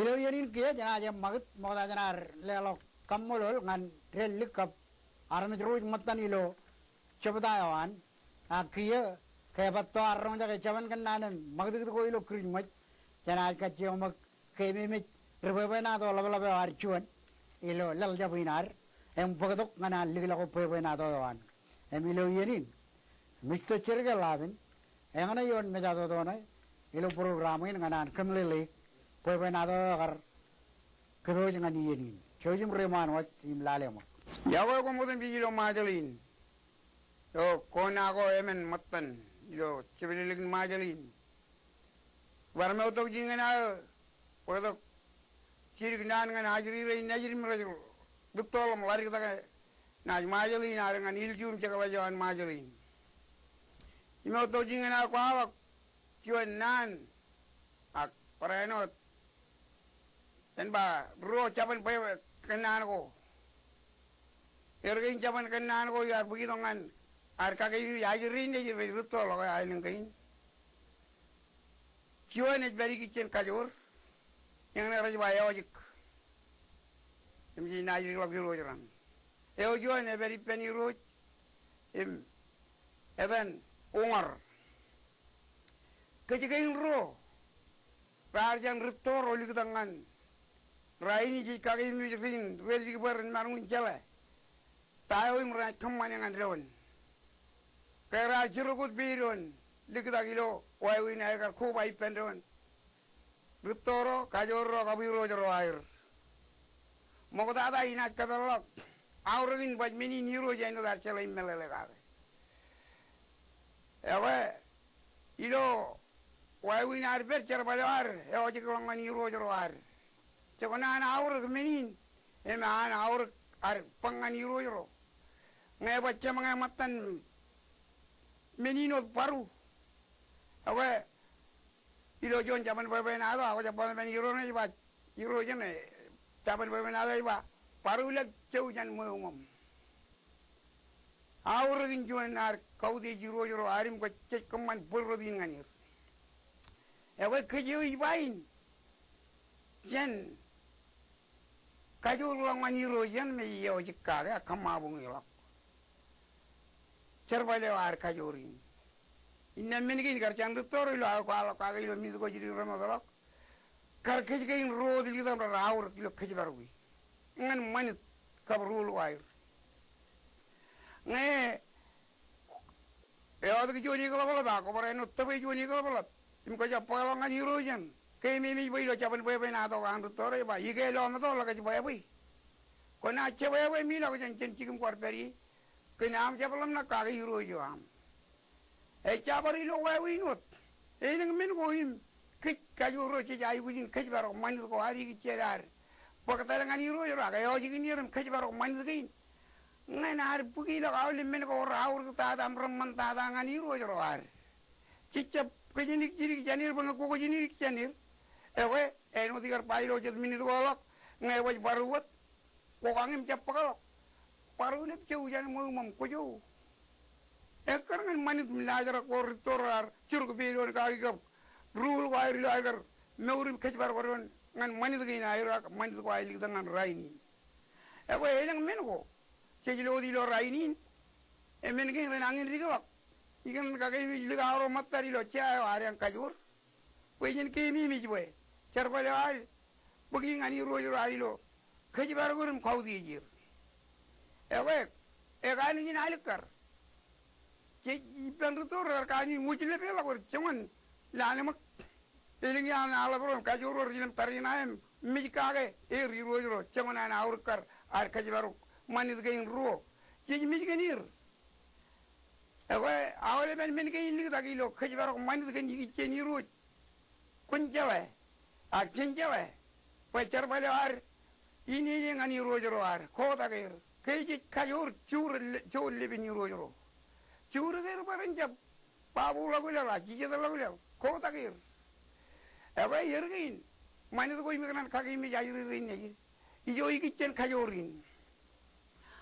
Ilo iien in kiiō jenaaj eṃṃakūt ṃokta jenaaj leḷọk kaṃṃoolol ñan deḷọñ kab armej ro rej ṃōttan ilo jebta eo an. Ak kiiō ke epād to ad roñjake jabōn kōnnaan im ṃakūtkūt ko ilo Kūrijṃōj, jenaaj kajjioñ ṃōk keememej ri bwebwenato ḷapḷap eo ad juon ilo laḷ jab in ad im bōktok ñan an likḷọk bwebwenato eo an. Im ilo iien in, Mister Jerike Ḷapen, eñṇe ioon mejatoto ṇe ilo program in ñan an kōmeḷeḷeik bwebwenato eo kar kōpooj ñan iien in. Jouj im reiṃaan wōj im lale ṃōk. Iọkwe koṃ otemjej ilo Ṃajeḷ in. Eo kona ko emān ṃōttan ilo jepelelek in Ṃajeḷ in. Bar meḷeḷe tok ijin ñan aō bōktok jidik naan ñan ajri rein nejid im rej rūttoḷọk im ḷaddik take naaj Ṃajeḷ in ad ñan ilju im jekḷaj eo an Ṃajeḷ in. Im meḷeḷe tok ijin ñan aō kwaḷọk juon naan ak barāinwōt Jen ba ruo jabōn bwebwe kōnnaan ko. Er kein jabōn kōnnaan ko iar bōk itok ñan ad kakeememej ajri rein nejid rej rūttoḷọk e aelōñ kein. Juon ej pād ikijjien kajoor, eñṇe rej ba ewōjik. Im jej naaj dikḷọk irooj raṇ. Eo juon ej pād ippān irooj im etan uñar. Kōj kein ruo raar jen rūtto ro liktak ñan rainin jej kakeememej rein rej dik bwe ren maroñ in jeḷā ta eo im renaaj kōṃṃane ñan doon. Ke raar jiroñ wōt peid doon liktak ilo wāween aer kar koba ippān doon. Rūtto ro, kajoor ro kab irooj ro aer. Ṃoktata inaaj kōpeḷḷọk aorōk in baj men in irooj āinwōt ad jeḷā im meḷeḷe kake. Ekwe ilo wāween ad pād jerbal eo ad ewōjikḷọk ñan irooj ro ad. Jekōṇaan aorōk men in im an aorōk ad bōk ñan irooj ro. Ñe baj jeṃōñā ṃōttan men in wōt bōro. Ekwe ilo juon jabōn bwebwenato, ak jab bōk men irooj ṇe ej ba, irooj ṇe, jabōn bwebwenato ej ba, bōro lōb jou jān ṃweo ṃōṃ. Aorōk in juon ad kautiej irooj ro ad im kōj jej kōṃṃan bōd rot in ñan er. Ekwe kōj eo ij ba in, jen kajoorḷọk ñan irooj eṇ me ewōjik kake ak kōṃṃabuñeḷọk jerbal eo ad kajoor in. Innām men kein kar jān rūtto ro ilo aō kwaḷọk kake ilo minit ko jidik remootḷọk, kar kōj kein ruo wōt liktak im raar aorōk ilo kōjparok e ñan ṃanit kab ruul ko aer. Ñe ewōjik juon eklapḷap ak kwō barāinwōt tōpwe juon eklapḷap im kwō jab bōkḷọk ñan irooj eṇ, keememej bwe ilo jabōn bwebwenato ko an rūtto ro ej ba, ike lọmeto ḷọk ej bwebwe. Kwō naaj jebwebwe im ilọk jān jān jikin kwaar pād ie. Kōn aṃ jab ḷōmṇak kake irooj eo aṃ. Ejja bar ilo wāween wōt. Elōñ men ko im kōj kajoor ro jej aikuj in kōjparok ṃanit ko ad ikijjien ad bōktale ñan irooj ro ak ewōjik in er im kōjparok ṃanit kein. Ñan ad bōk ilọk aolep men ko raorōk tata im reṃṃan tata ñan irooj ro ad. Jej jab kōjin jidik jān er bwe ñe kwō kōjin jidik jān er. Ekwe āinwōt ikar ba ilo jet minit ko ḷọk, ñe baj bōro wōt, kwō kañ im jab bōkḷọk. Bōro lōb jou jān ṃweo ṃōṃ, kwō jou. Ekkar ñan ṃanit im laajrak ko rūtto ro raar jiroñ peid doon kaki kab ruul ko aer ilo aer kar mour im kōjparok doon ñan ṃanit kein aer ak ṃanit ko aer liktak ñan rainin. Ekwe elōñ men ko jej lo wōt ilo rainin, im men kein renañin dikḷọk. Ikōṇaan kakeememej likao ro ṃōttad ilo jea eo ad eañ kajoor bwe jen keememej bwe jerbal eo ad bōki ñan irooj ro ad ilo kōjparok er im kautiej er. Ekwe, ekanooj in alikkar. Jej ippān rūtto ro raar kanooj in wōjlepeḷọk bwe rej joñan lale ṃōk. Elōñ iaan aḷap ro im kajoor ro rej ilo im tariṇae im mej kake er irooj ro joñan an aorōk kar ad kōjparok ṃanit kein ruo. Jej mej kōn er. Ekwe aolepen men kein liktak ilo kōjparok ṃanit kōn ikijjien irooj. Kwōn jeḷā ak jen jeḷā bwe jerbal eo ad inene ñan irooj ro ad, kotak er. Ke jej kajoor, juur, juur lepin irooj ro. Juur ke er bwe ren jab babuḷọk laḷ ak jijetḷọk laḷ, kotak er. Ekwe er kein ṃanit ko im ikōṇaan kakeememej ajri rein nejid. Ijo ikijjien kajoor in.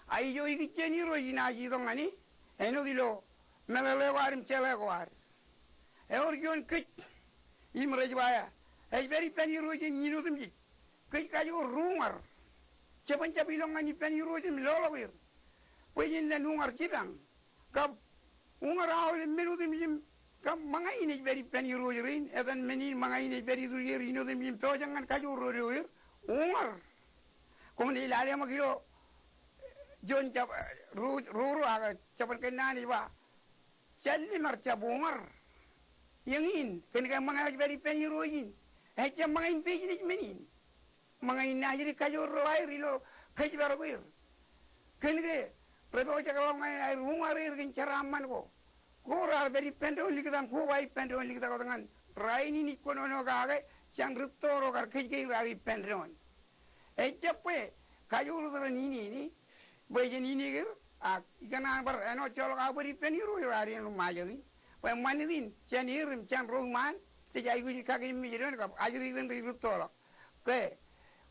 A ijo ikijjien irooj inaaj itok ñan e, āinwōt ilo meḷeḷe ko ad im jeḷā ko ad. Ewōr juon kōj im rej ba, ej pād ippān irooj in in otemjej. kōj kajoor ri-uñar. Jeban jab ilọk ñan ippān Irooj im loḷọk er bwe jen lōñ uñar jipañ. Kab uñar aolep men otemjej im kab ṃōñā in ej pād ippān Irooj rein, etan men in ṃōñā in ej pād ituj er in otemjej im pojak ñan kajoor ro doer, uñar. Koṃwin lale ṃōk ilo juon jab, ro, ro, ro ak jabōn Kōnnaan ej ba, jān limar jab uñar. Eñin, kōn ke ṃōñā eo ej pād ippān Irooj in ejjab ṃōñā in business men in. Ṃōñā in naajdik kajoor ro aer ilo kōjparok er. Kōn ke rej pojak ḷọk ñan aer uñar er kōn jeraaṃṃan ko. Ko raar pād ippān doon likūt aṃ, ko ba ippān doon likūt ak wōt ñan rainin ij kōnono kake jān rūtto ro kar kōjkein raar ippān doon. Ejjab bwe kajoor wōt ren inene bwe jen ineeker, ak ikōṇaan bar āinwōt joḷọk aō pād ippān Irooj ro ad āinwōt Ṃajeḷ in. Bwe ṃanit in jān er im jān ro iṃaan jej aikuj in kakeememej doon kab ajri ren rej rūttoḷọk. Ke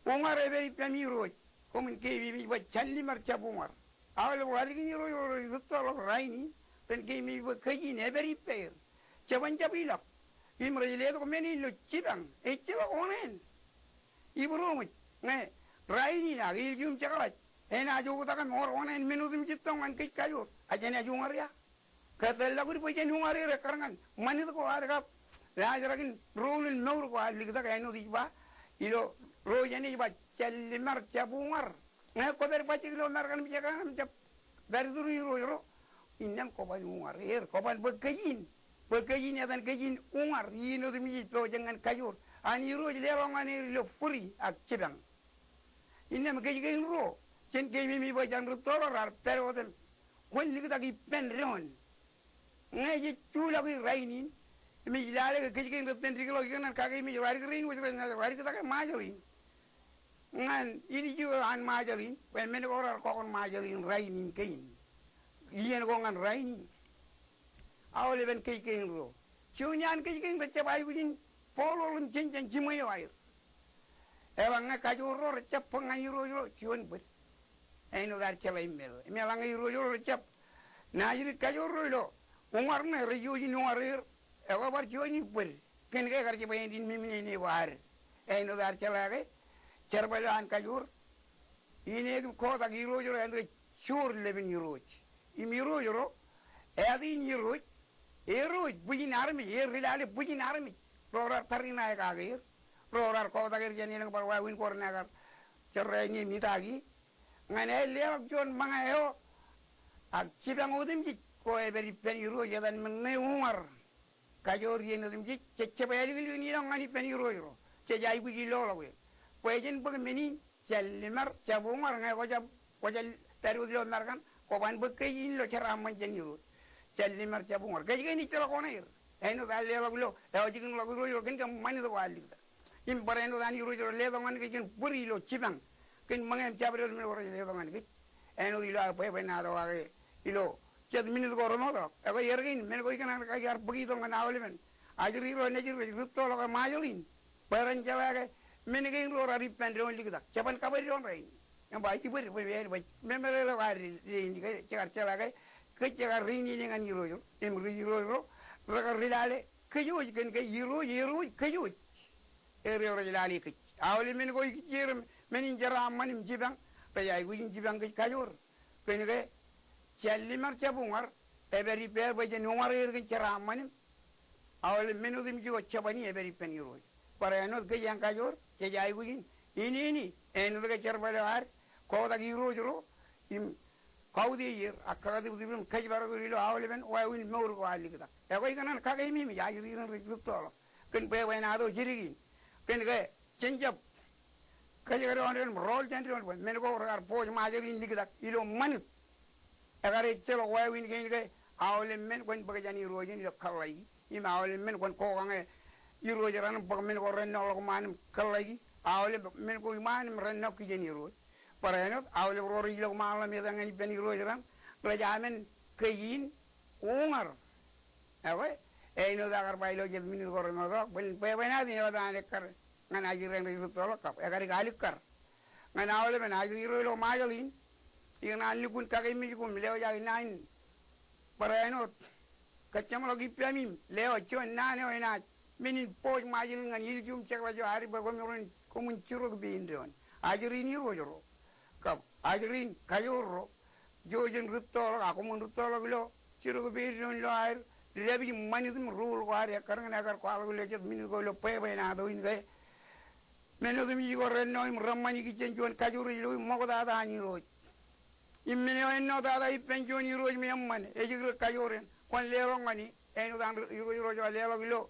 uñar ej pād ippām Irooj, koṃwin keememej bwe jān limar jab uñar. Aolep ro ālikin Irooj ro rej rūttoḷọk rainin ren keememej bwe kōj in ej pād ippāer. Jeban jab ilọk im rej letok men in ilo jipañ, ejjeḷọk oṇāān. Ibūroṃōj, ñe rainin ak ilju im jekḷaj enaaj oktak im wōr oṇāān men otemjej tok ñan kōj kajoor, ak jenaaj uñar ia? Ke tōllọk wōt bwe jen uñar er ekkar ñan ṃanit ko ad kab laajrak in role in mour ko ad liktak, āinwōt ij ba ilo ro jān ej ba jān limar jab uñar. Ñe kwōpād bajjek ilo Amerika im jekōṇaan im jab pād iturin irooj ro, innām kwōban uñar er, kwōban bōk kōj in, bōk kōj in etan kōj in uñar iien otemjej pojak ñan kajoor an Irooj leḷọk ñan er ilo būri ak jipañ. Innām kōj kein ruo, jen keememej bwe jān rūtto ro raar pād wōt im kwōn liktak ippān doon. Ñe jej juḷọki rainin im ej lale ke kōj kein rej tōn dikḷọk ikōṇaan kakeememej ro ad rein wōj rej, rej liktak Ṃajeḷ in. Ñan ilju eo an Ṃajeḷ in, bwe men ko raar kọkoṇ Ṃajeḷ in rainin kein, iien ko ñan rainin. Aolepen kōj kein ruo, juon iaan kōj kein rejjab aikuj in bōkḷọk im jenjen jiṃwe eo aer. Eḷaññe kajoor ro rejjab bōk ñan irooj ro, juon bōd. Āinwōt ad jeḷā im meḷeḷe. Im eḷaññe irooj ro rejjab naajdik kajoor ro ilo uñar ṇe rej iwōj in uñar er, ekwe bar juon in bōd. Kōn ke ekar jab āindein mimnene ko ad. Āinwōt ad jeḷā ke jerbal eo an kajoor, ineek im kotak irooj ro āinwōt ke joor lepin irooj. Im irooj ro, āt in irooj, erooj bwijin armej, er ri lale bwijin armej. Ro raar tariṇae kake er, ro raar kotak er jān elōñ bar wāween ko renaaj kar jorrāān im itaki. Ñan aer leḷọk juon ṃōñā eo ak jipañ otemjej ko ej pād ippān irooj etan men ṇe uñar. Kajoor iien otemjej, jej jab ālikin ilọk ñan ippān irooj ro. Jej aikuj in loḷọk er. Bwe jen bōk men in, jān limar jab uñar, ñe kwō jab, kwō jab pād wōt ilo Amerika, kwōban bōk kōj in ilo jeraaṃṃan jān irooj. Jān limar jab uñar. Kōj kein ejjeḷọk oṇāer. Āinwōt ad leḷọk ilo, eo jikinḷọk irooj ro kōn ke ṃanit ko ad liktak. Im barāinwōt an irooj ro letok ñan kōj kōn būri ilo jipañ. Kōn ṃōñā im jabdewōt men ko rej letok ñan kōj. Āinwōt ilo aō bwebwenato kake ilo jet minit ko remootḷọk. Ekwe er kein men ko ikōṇaan kar bōk itok ñan aolepen ajri ro nejid rej rūttoḷọk Ṃajeḷ in. Bwe ren jeḷā ke men kein ro raar ippān doon liktak. Jeban kabōd doon rainin. Im ba ibōd, bwe, bwe, bwe, memeḷeḷe ko ad dein ke jekar jeḷā ke kōj jekar ri inene ñan irooj ro. Im ri irooj ro rekar ri lale kōj wōj kōn ke irooj, erooj kōj wōj. Er eo rej lale kōj. Aolep men ko ikijjien men in jeraaṃṃan im jipañ, rej aikuj in jipañ kōj kajoor. Kōn ke jān limar jab uñar, ej pād ippāer bwe jen uñar er kōn jeraaṃṃan im aolep men otemjej ko jabani ej pād ippān irooj. Barāinwōt kōj āinkajoor, jej aikuj in inene āinwōt ke jerbal eo ad kotak irooj ro im kautiej er ak kakatiptip im kōjparok er ilo aolepen wāween mour ko ad liktak. Ekwe ikōṇaan kakeememej ajri ren rej rūttoḷọk kōn bwebwenato jidik in. Kōn ke jen jab kōjekdọọn doon im rọọl jān doon bwe men ko rekar poj Ṃajeḷ in liktak ilo ṃanit. Ekar ejjeḷọk wāween kein ke aolep men kwōn bōk jān irooj in ilo kōḷḷāiki. Im aolep men kwōn kokañe irooj raṇ im bōk men ko ren nōḷọk ṃaan im kōḷḷāiki. Aolep men ko iṃaan im ren nōk kijen irooj. Barāinwōt aolep ro rej ilọk ṃaanḷọk im etōñ ñan ippān irooj raṇ rej amen kōj in uñar. Ekwe, āinwōt aō kar ba ilo jet minit ko remootḷọk, bwe, bwebwenato in eḷap an ekkar ñan ajri ren rej rūttoḷọk kab ekar alikkar ñan aolepen ajri ro ilo Ṃajeḷ in. Ikōṇaan lukkuun kakeememej koṃ lewōj aō naan in barāinwōt kōjjeṃḷọk ippaṃ im lewōj juon naan eo enaaj men in poj Ṃajeḷ in ñan ilju im jekḷaj eo ad bwe koṃ ren koṃwin jiroñ pein doon ajri in irooj ro, kab ajri in kajoor ro, jouj im rūttoḷọk, ak koṃwin rūttoḷọk ilo jiroñ pein doon ilo aer dāpij ṃanit im ruul ko ad ekkar ñan ekkar kwaḷọk ilo jet minit ko ilo bwebwenato in ke men otemjej ko renno im reṃṃan ikijjien juon kajoor ej lo im ṃoktata an Irooj. Im men eo ennotata ippān juon Irooj me eṃṃan, ej ikdik kajoor in, kwōn leḷọk ñan e, āinwōt an Irooj ro ej leḷọk ilo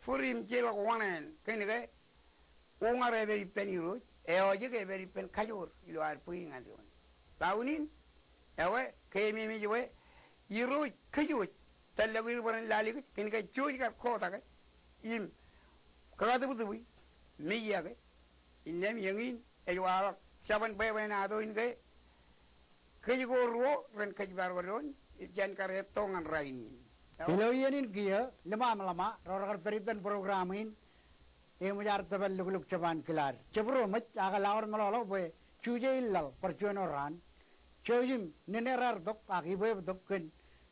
Bōd im Jeḷọk Wōṇāān, kōn ke uññūr epād ippān Irooj, eooj ke epād ippān kajoor ilo ad bōk ñan doon. Lọmọọr in, ewe, keememej bwe Irooj kōj wōj tōllọk er bwe ren lale kōj, kōn ke jouj kar kotak e im kakatūptūpi, mejiake, innām eñin ej waḷọk jabōn bwebwenato in ke kōj ko ruo ren kōjparok doon jān kar etto ñan rainin. Ilo iien in kiiō, ḷōmṇak ḷōmṇak ro rekar pād ippān program in, eṃōj ad tōpar lukkuun jab an kilaad. Jab ro ṃōj, ak lọmọọr meḷọkḷọk bwe Juje in laḷ bar juon raan. Jouj im nōnōraar tok ak ibwebtok kōn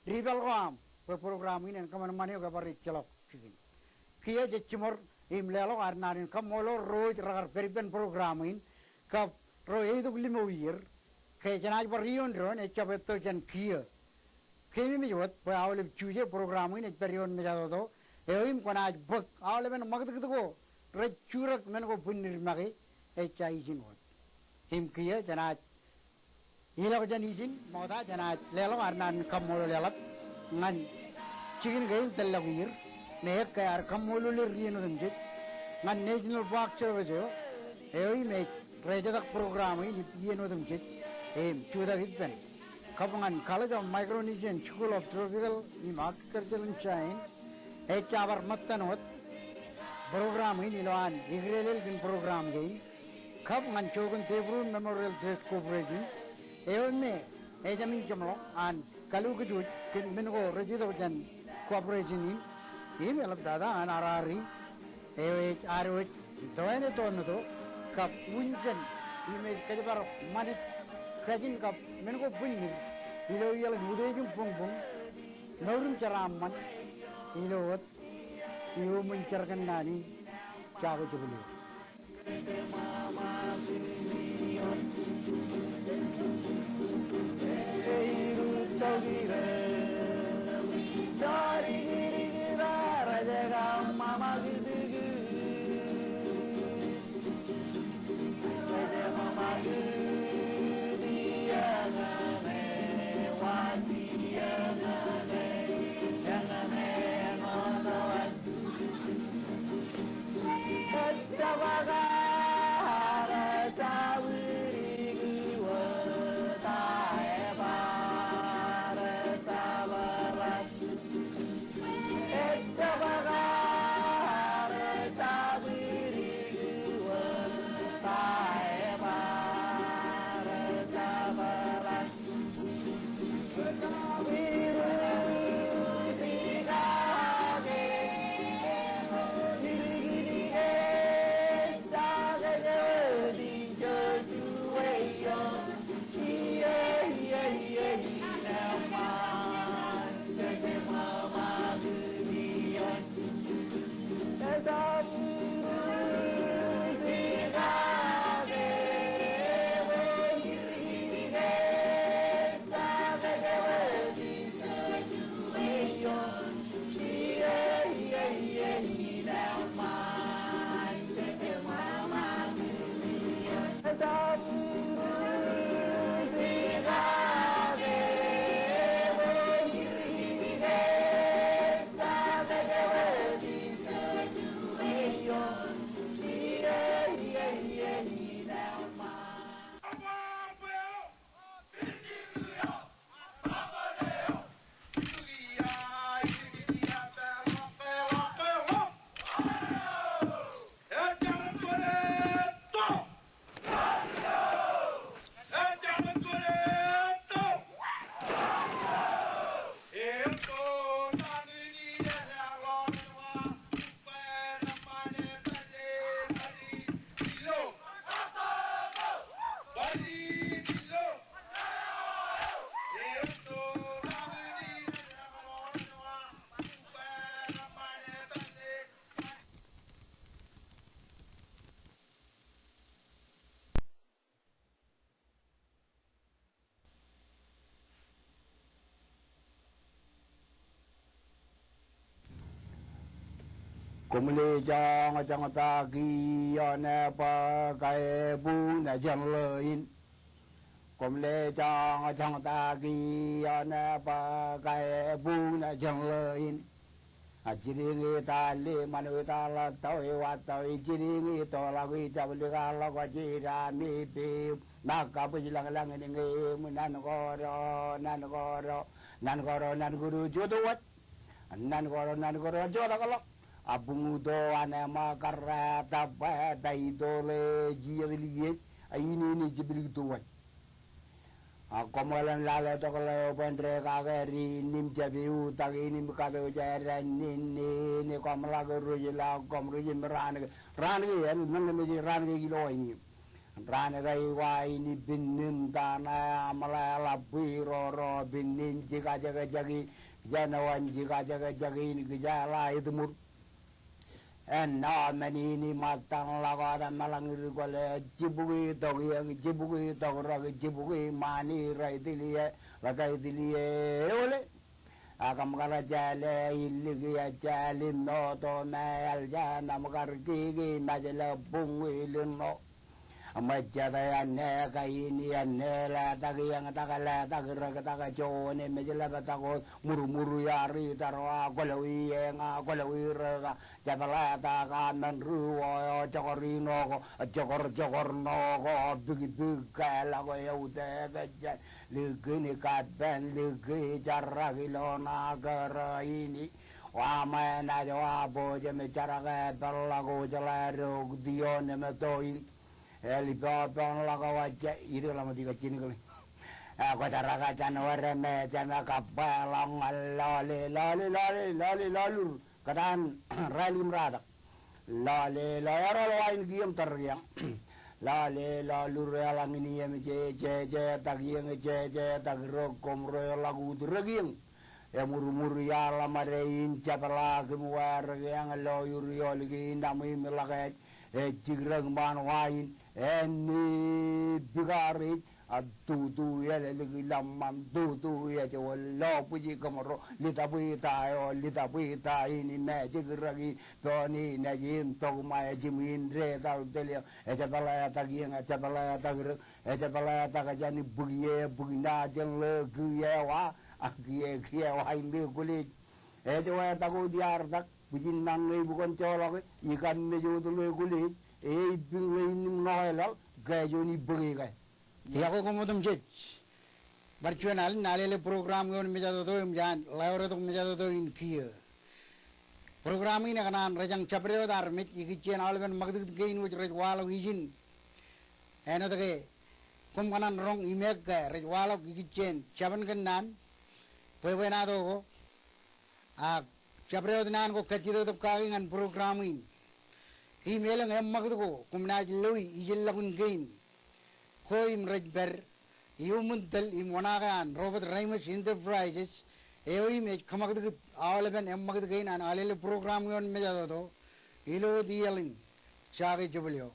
dipeḷ ko aṃ bwe program in en kōṃanṃan eok, ebar ejjeḷọk jikin. Kiiō jej jiṃor im leḷọk ad naan in kaṃṃoolol ro rej kar pād ippān program in, kab ro eitok limo iier, ke jenaaj bar iioon doon, ejjab etto jān kiiō. Keememej wōt bwe aolep Juje program in ej pād ioon mejatoto eo im kwōnaaj bōk aolepen ṃakūtkūt ko rej jutak men ko bwinnid make, ejja ijin wōt. Im kiiō jenaaj ilọk jān ijin, ṃokta jenaaj leḷọk ad naan in kaṃṃoolol eḷap ñan jikin kein tōllọk iier, me ekkā ad kaṃṃoolol er iien otemjej, ñan National Park Service eo, eo im ej rejetak program in iien otemjej im jutak ippān. Kab ñan College of Micronesian School of Tropical im Agriculture and Science, ejja bar ṃōttan wōt program in ilowaan eklelel kōn program kein, kab ñan Jokun Debrun Memorial Trust Corporation, eo me ejāmin jeṃḷọk an kalu kōj wōj kōn men ko rej itok jān corporation in, im eḷaptata ñan R R E, eo ej ad wōj tō āinwōt tō meto, kab wūn jān, im ej kōjparok ṃanit, kajin kab men ko bwinnid ilo iaḷ in utiej im buñbuñ, mour im jeraaṃṃan, ilo wōt iuṃwin jar kōnnaan in jako jepel eok. Koṃle joñjoñ ta kiiō ṇe bwe kaebuñ ṇe jān ḷō in. Koṃle joñjoñ ta kiiō ṇe bwe kaebuñ ṇe jān ḷō in. A jidiñ i tali ṃanwe ta ḷattau i wattau i jidiñ i toḷọk i jablikḷọk ej ida mi piu. Ṃōk kabwij lañlañ in ñe im nan koro nan koro nan koro nan koro jotowaj. Nan koro nan koro jotakḷọk. A buñuto an ema karrata bwe paitole jijet likiej a inene jiblik towaj. A koṃeḷeḷe lale tok ḷeo bwe ren kake ri in im jab iutak in im katooj eran in in koṃ ḷak rej ḷak koṃ rej im raan ke raan ke en men me raan ke ilo in. Raan ke iwa in i pinnin tana aṃ ḷe ḷap bwe ro ro pinnin jikajekjek in kijenawan jikajekjek in kijeḷā itmur. Ennọ men in i ṃōttan ḷọk wōt emeḷañ ri kwōle jibukwi tok iōñ jibukwi tok rōk jibukwi ṃaan i rej tiliō ḷōke tiliō eole. Ak im kar jāle illik ejāl im moto me eḷ jān im kar kiki mājle buñ iliṇo. Im ejjete āne kain āne letak iōñ tak letak rōk tak joon im ej ḷap tak wōt murmur iar itarwa kwōlọwi eña kwōlọwi rōka. Jepḷatak amen ruo eo jokor ino ko jokor jokor ṇo ko bikbik ke ḷọk eutiej kōjjān. Likin kapen liki jarak ilo ṇa kōrā in. Wa ṃae naaj wa bōjām jarak epeḷḷọk ojeḷā rok tion im toin. Eḷ ippān ḷọk wajja idik ḷọk ṃōtti kajjien kōḷ. Kwōjaraka jān wōr me jema kabba ḷọk ñan lọle lọle lọle lọle lọlur. Kōtaan rālik im ratak. Lọle lọle eral wa in kiiō im tōrrọk iōñ. Lọle lọlur eḷaññe in iō im je je jetak iōñ je jetak rōk koṃ ro eḷak ut rōk iōñ. Emurmur iaḷ ḷōṃade in jepḷaak im wārik eañ lo iur iolik in aṃ im ḷak ej ej jikrōk ṃaan wa in. Āne bikaar ej a tutu eḷeḷe ki ḷōṃṃan tutu ej wōt lo bwij kōṃro litapwe ta eo litapwe ta in im ej jikrōk in pein in ej im tok ṃae jimwin detal teliōñ. Ejepḷaak iōñ ejepḷaak rōk ejepḷaak jān bwik ie bwik ṇa jān ḷō kiiō wa. Ak kiiō kiiō wa in ḷe kwōlej. Ej wātak wōt iar tak bwijin ṇaṇ ṇe ibukwōn joḷọke ikam mej wōt ḷe kwōlej. Eipiñ ḷe in im ṇokeḷaḷ ke juon ibōke ke. Iọkwe koṃ otemjej. Bar juon alen alele program eo in mejatoto im jān ḷeo retok mejatoto in kiiō. Program in ekōṇaan rejañ jabdewōt armej ikijjien aolepen ṃakūtkūt kein wōj rej waḷọk ijin. Āinwōt ke koṃ kōṇaan roñ imeek ke rej waḷọk ikijjien jabōn kōnnaan bwebwenato ko. Ak jabdewōt naan ko kajjitōk kaki ñan program in. Im elōñ eṃṃakūt ko koṃ naaj loe ijellọkun kein. Ko im rej pād iuṃwin tōl im oṇaake an Robert Reimers Enterprises eo im ej kōṃakūtkūt aolepen eṃṃakūt kein an alele program eo in mejatoto ilo wōt iaḷ in. Jake jebōl eo.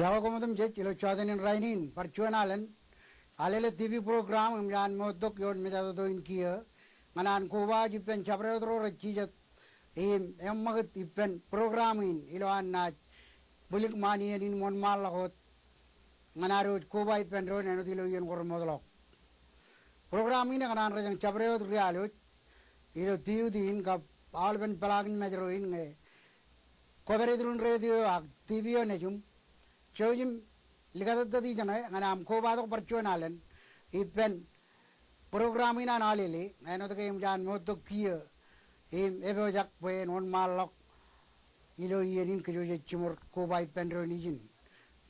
Iọkwe koṃ otemjej ilo jọteen in rainin. Bar juon alen Alele T V program im jaan moottok ioon mejatoto in kiiō ñan an kobaaj ippān jabdewōt ro rej jijet im eṃṃakūt ippān program in ilowaan naaj bwilik ṃaan iien in wōnṃaanḷọk wōt ñan ad wōj koba ippān doon āinwōt ilo iien ko remootḷọk. Program in ekōṇaan rej jañ jabdewōt rial wōj ilo tiuti in kab aolepen peḷaakin Mājro in ñe kwōpād iturin radio ak T V eo nejiṃ. Jouj im likatōttōt ijeṇe ñan aṃ kobatok bar juon alen ippān program in an Alele āinwōt ke eṃōj an moottok kiiō im epojak bwe en wōnṃaanḷọk ilo iien in kōj wōj jej jiṃor koba ippān doon ijin.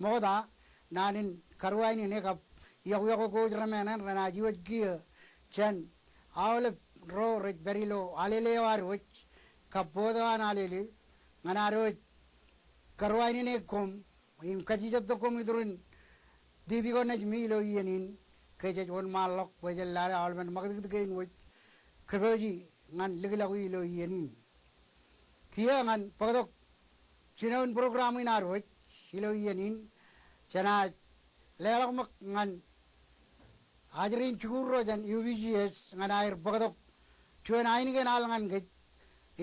Ṃokta, naan in karuwainene kab iọkwe iọkwe ko wōj remāāṇāṇ renaaj iwōj kiiō jān aolep ro rej pād ilo Alele eo ad wōj kab board eo an Alele ñan ad wōj karuwainene koṃ im kajijatto koṃ iturin T V ko nejimi ilo iien in ke jej wōnṃaanḷọk bwe jen lale aolepen ṃakūtkūt kein wōj kōpooji ñan likḷọki ilo iien in. Kiiō ñan bōktok jinoin program in ad wōj ilo iien in, jenaaj leḷọk ṃōk ñan ajri in jikuuḷ ro jān U P C S ñan aer bōktok juon ainikien al ñan kōj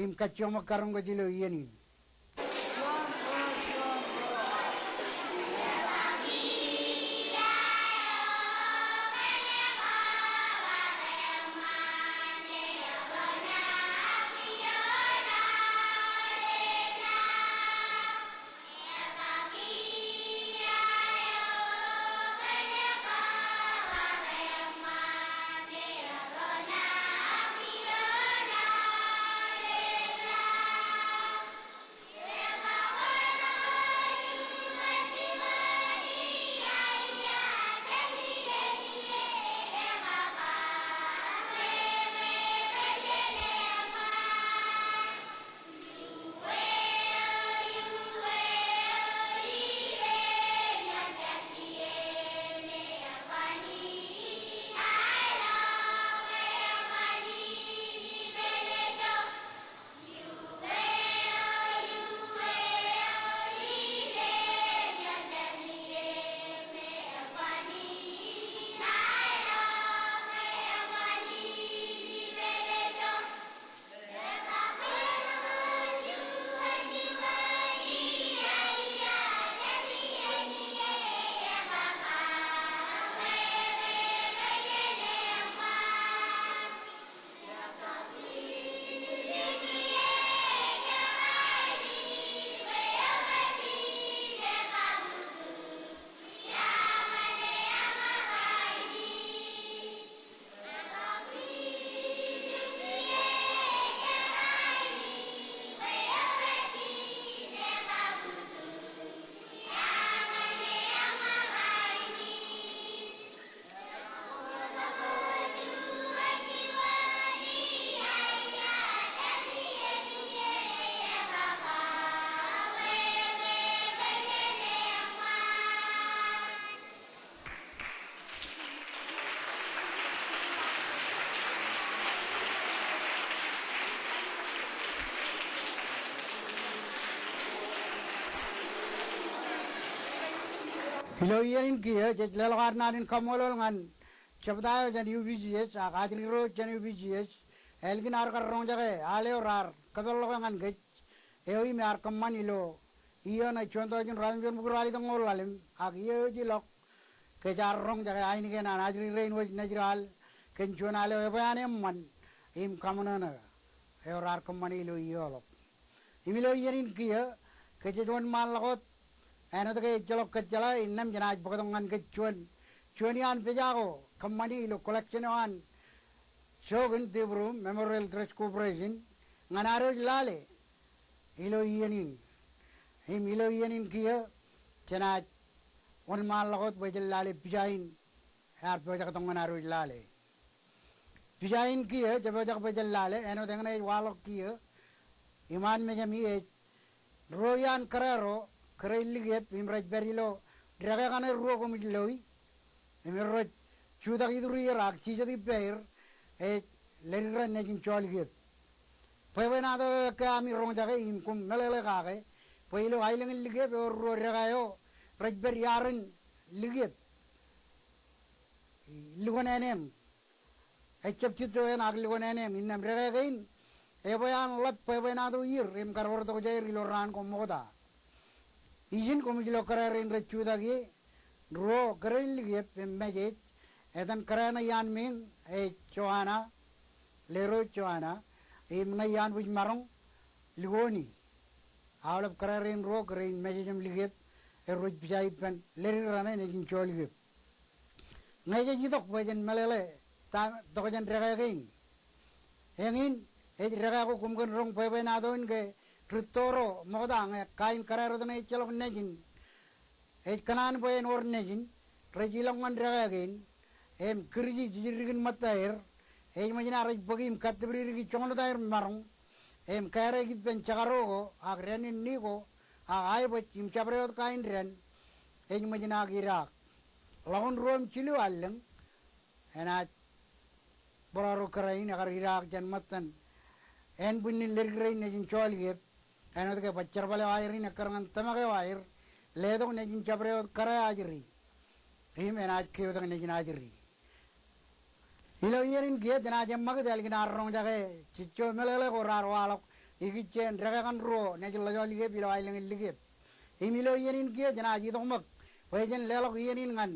im kajjioñ ṃōk karoñ kōj ilo iien in. Ilo iien in kiiō, jej leḷọk ad naan in kaṃṃoolol ñan jebta eo jān U P C S ak ajri ro jān U P C S, ālikin ad kar roñjake al eo raar kōpeḷḷọke ñan kōj, eo im ear kōṃṃan ilo iiō ṇe juon tọujin ruatimjuon bukwi ralitōñoul ḷalem, ak iiō eo ej ilọk, kōj ar roñjake ainikien an ajri rein wōj nejid al kōn juon al eo ebwe an eṃṃan im kaṃōṇōṇō eo raar kōṃṃane ilo iiō ḷọk. Im ilo iien in kiiō, kōj jej wōnṃaanḷọk wōt āinwōt ke ejjeḷọk kōjjeḷā innām jenaaj bōktok ñan kōj juon, juon iaan pija ko kōṃṃani ilo collection eo an Jokin Dibru Memorial Trust Corporation ñan ad wōj lale ilo iien in. Im ilo iien in kiiō, jenaaj wōnṃaanḷọk wōt bwe jen lale pija in ear pojak tok ñan ad wōj lale. Pija in kiiō, jepojak bwe jen lale, āinwōt eñṇe ej waḷọk kiiō, iṃaan mejāmi ej ruo iaan kōrā ro, kōrā in likiep, im rej pād ilo dekā kaṇe ruo koṃij loi, im erro rej jutak iturier ak jijet ippāer, ej ledik ran nejin jọlikiep. Bwebwenato eo ke ami roñjake im koṃ meḷeḷe kake, bwe ilo aelōñ in likiep ewōr ruo dekā eo rej pād iaar in likiep. Likon āneem. Ejab jitto eṇ ak likon āneem. Innām dekā kein ebwe an ḷap bwebwenato ier im kar wōr tokjāer ilo raan ko ṃokta. Ijin koṃij lo kōrā rein rej jutak ie, ruo kōrā in likiep im message. Etan kōrā ṇe iaan meeñ ej Joanna, Leroy Joanna, im ṇe iaan wōj maroñ Likoni. Aolep kōrā rein ruo kōrā in message im likiep erro ej pija ippān ledik raṇe nejin Jọlikiep. Ñe jej itok bwe jen meḷeḷe ta tokjān dekā kein. Eñin ej dekā ko koṃ kōn roñ bwebwenato in ke rūtto ro ṃokta ñe kain kōrā rot ṇe ejjeḷọk nejin. Ej kōṇaan bwe en wōr nejin, rej ilọk ñan dekā kein, im kūrji jidikdik in ṃōttaer, ej ṃōj in rej bōki im kattipdikdiki joñan etaer maroñ, im kōrā ippān jekaro ko, ak dān in ni ko, ak aebōj im jabdewōt kain dān, ej ṃōj in idaak. Ḷọk in ruo im jilu allōñ, enaaj bōraro kōrā in ekar idaak jān ṃōttan ānbwinnin ledik rein nejin Jọlikiep, āinwōt ke baj jerbal eo aer in ekkar ñan tōmak eo aer, letok nejin jabdewōt kōrā ajri. Im enaaj keotak nejin ajri. Ilo iien in kiiō jenaaj eṃṃakūt ālikin ad roñjake jejjo meḷeḷe ko raar waḷọk ikijjeen dekā kaṇ ruo nejin Jọlikiep ilo aelōñ in likiep. Im ilo iien in kiiō jenaaj itok ṃōk bwe jen leḷọk iien in ñan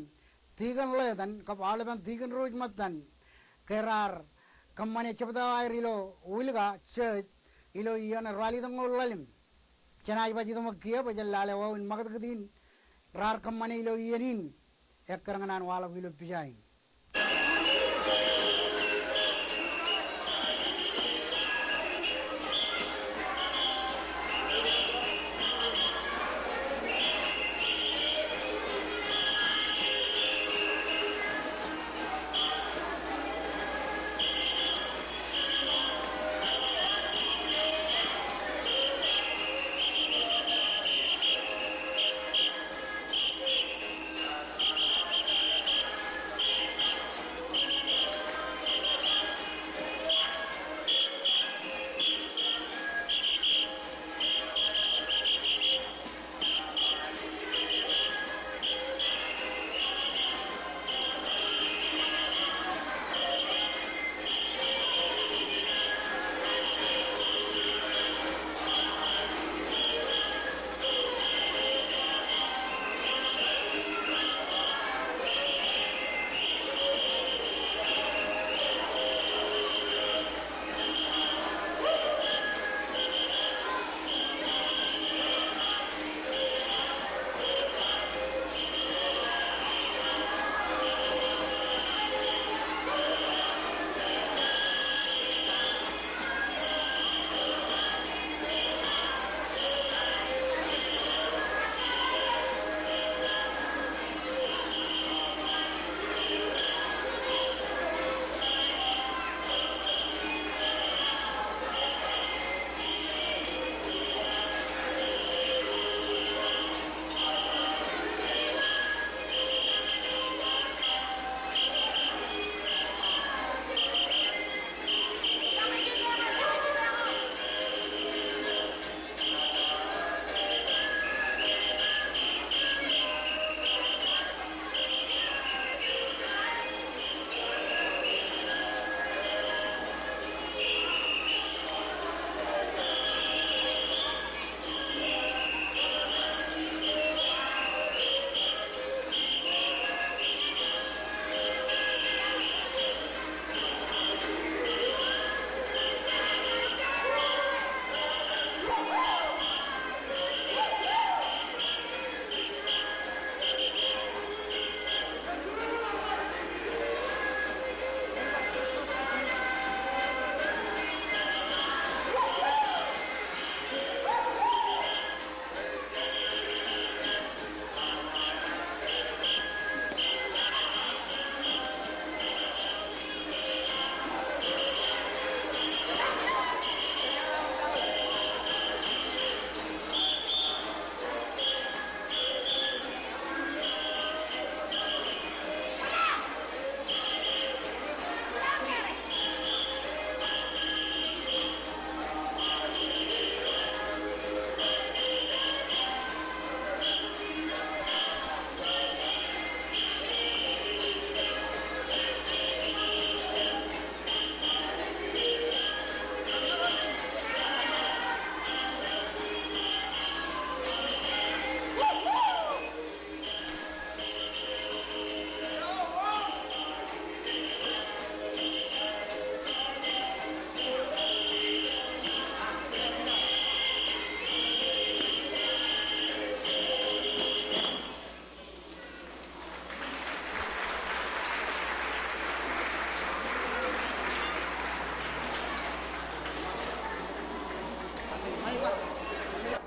Tikōn Letan kab aolepen tikōn ro ṃōttan ke raar kōṃṃane jebta eo aer ilo Wilka Church ilo iien ralitōñoul ḷalem. Jenaaj baj itok ṃōk kiiō bwe jen lale wāween ṃakūtkūt in raar kōṃṃane ilo iien in ekkar ñan an waḷọk ilo pija in.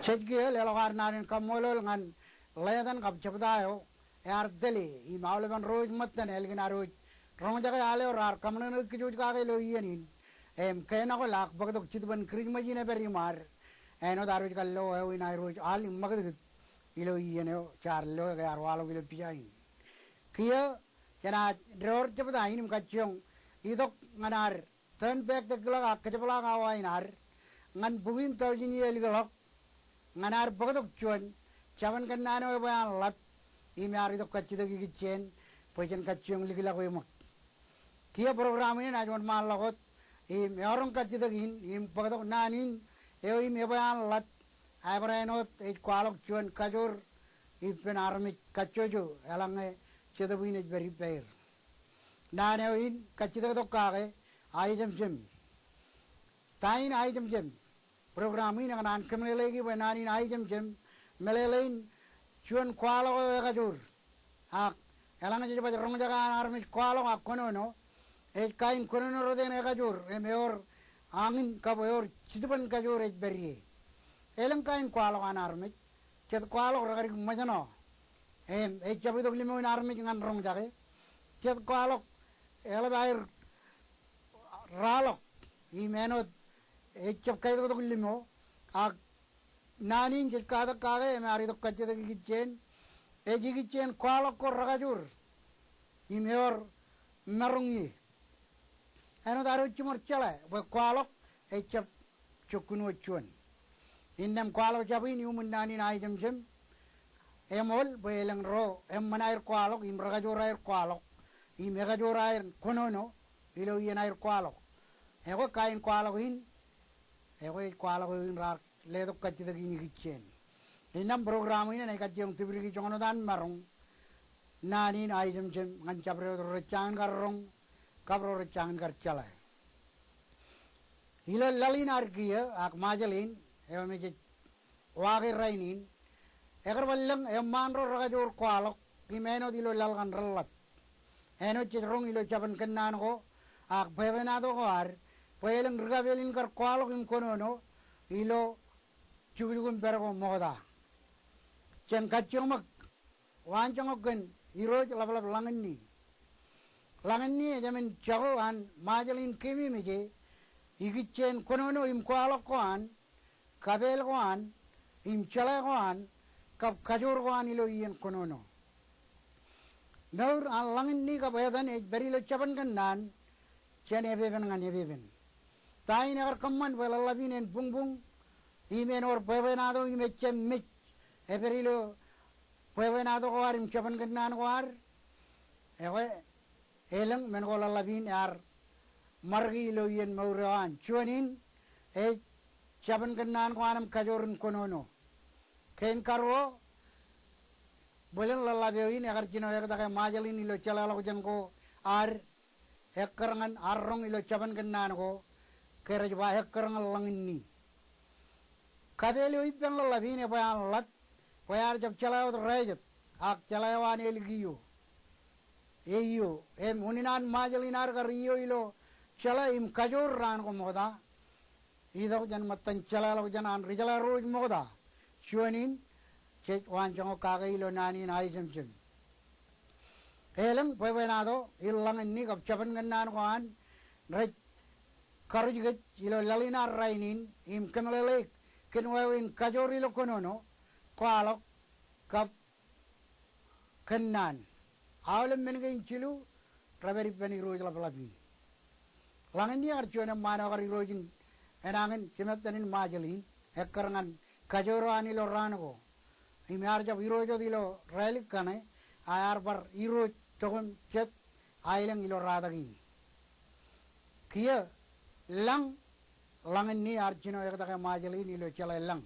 Jej kiiō leḷọk ad naan in kaṃṃoolol ñan letan kab jebta eo ear tōle im aolepen ro ej ṃōttan ālikin ad wōj roñjake al eo raar kaṃōṇōṇō kōj wōj kake ilo iien in. Im ke nokwe ak bōktok Jetōb in Kūrijṃōj in ej pād iṃaad, āinwōt ad wōj kar lo eo in aer wōj al im ṃakūtkūt ilo iien eo jaar lo ke ear waḷọk ilo pija in. Kiiō jenaaj door jebta in im kajjioñ itok ñan ad turn back the clock ak kōjepḷaak awa in ad ñan bok in Tọujin Iiō Ālikḷọk ñan ad bōktok juon jabōn kōnnaan eo ebwe an ḷap im ear itok kajjitōk ikijjien bwe jen kajjioñ likḷọk eṃōk. Kiiō program in enaaj wōnṃaanḷọk wōt im eọroñ kajjitōk in im bōktok naan in eo im ebwe an ḷap, ak bar āinwōt ej kwaḷọk juon kajoor ippān armej kajjojo eḷaññe Jetōb in ej pād ippāer. Naan eo in kajjitōktok kake aejemjem. Ta in aejemjem? Program in ekōṇaan kōmeḷeḷeiki bwe naan in aejemjem meḷeḷein juon kwaḷọk eo ekajoor. Ak eḷaññe jej baj roñjake an armej kwaḷọk ak kōnono, ej kain kōnono rot eṇ ekajoor im ewōr añin kab ewōr jitōbōn kajoor ej pād ie. Elōñ kain kwaḷọk an armej, jet kwaḷọk rekar ṃōjṇọ im ejjab itok limoin armej ñan roñjake. Jet kwaḷọk eḷap aer raḷọk im āinwōt ejjab kaitoktok limo. Ak naan in jej katak kake im ear itok kajjitōk ikijjien, ej ikijjien kwaḷọk ko rekajoor im ewōr maroñ ie. Āinwōt ad wōj jiṃor jeḷā bwe kwaḷọk ejjab jokkun wōt juon. Innām kwaḷọk jab in iuṃwin naan in aejemjem, eṃool bwe elōñ ro eṃṃan aer kwaḷọk im rekajoor aer kwaḷọk im ekajoor aer kōnono ilo iien aer kwaḷọk. Ekwe kain kwaḷọk in, ekwe ej kwaḷọk eo in raar letok kajjitōk in ikijjien. Innām program in enaaj kajjioñ tipdiki joñan wōt an maroñ naan in aejemjem ñan jabdewōt ro rej jañin kar roñ kab ro rej jañin kar jeḷā. Ilo laḷ in ad kiiō ak Ṃajeḷ in eo me jej uwaake rainin, ekar bar lōñ eṃṃaan ro rekajoor kwaḷọk im āinwōt ilo laḷ kaṇ reḷḷap. Āinwōt jej roñ ilo jabōn kōnnaan ko ak bwebwenato ko ad, bwe elōñ ri kapeel in kar kwaḷọk im kōnono ilo jukjuk im pād ko ṃokta. Jen kajjioñ ṃōk waanjoñak kōn irooj ḷapḷap Ḷañinni. Ḷañinni ejāmin jako an Ṃajeḷ in keememej e ikijjien kōnono im kwaḷọk ko an, kapeel ko an, im jeḷā ko an, kab kajoor ko an ilo iien kōnono. Mour an Ḷañinni kab etan ej pād ilo jabōn kōnnaan jān epepen ñan epepen. Ta in ekar kōṃṃan bwe ḷōḷḷap in en buñbuñ im en wōr bwebwenato im ejjab mej epād ilo bwebwenato ko ad im jabōn kōnnaan ko ad? Ekwe, elōñ men ko ḷōḷḷap in ear ṃarki ilo iien mour eo an. Juon in ej jabōn kōnnaan ko an im kajoor in kōnono. Kein karuo, bōlen ḷōḷḷap eo in ekar jino ektake Ṃajeḷ in ilo jeḷāḷọkjeṇ ko ad ekkar ñan ad roñ ilo jabōn kōnnaan ko, ke rej ba ekkar ñan Ḷañinni. Kapeel eo ippān ḷōḷḷap in ebwe an ḷap, bwe ear jab jeḷā wōt rājet ak jeḷā eo an elik iio. Eiio, im unin an Ṃajeḷ in ad kar iio ilo jeḷā im kajoor raan ko ṃokta, itok jān ṃōttan jeḷāḷọkjeṇ an ri jeḷā ro ej ṃokta. Juon in, jej waanjoñak kake ilo naan in aejemjem. Elōñ bwebwenato in Ḷañinni kab jabōn kōnnaan ko an rej karuj kōj ilo laḷ in ad rainin im kōmeḷeḷeik kōn wāween kajoor ilo kōnono, kwaḷọk, kab kōnnaan. Aolep men kein jilu rej pād ippān irooj ḷapḷap in. Ḷañinni ear juon eṃṃaan eo ekar irooj in enañin jimettan in Ṃajeḷ in ekkar ñan kajoor eo an ilo raan ko. Im ear jab irooj wōt ilo rālik kaṇe, a ear bar irooj tokom jet aelōñ ilo ratak in. Kiiō lañ, Ḷañinni ear jino ektake Ṃajeḷ in ilo jeḷā lañ.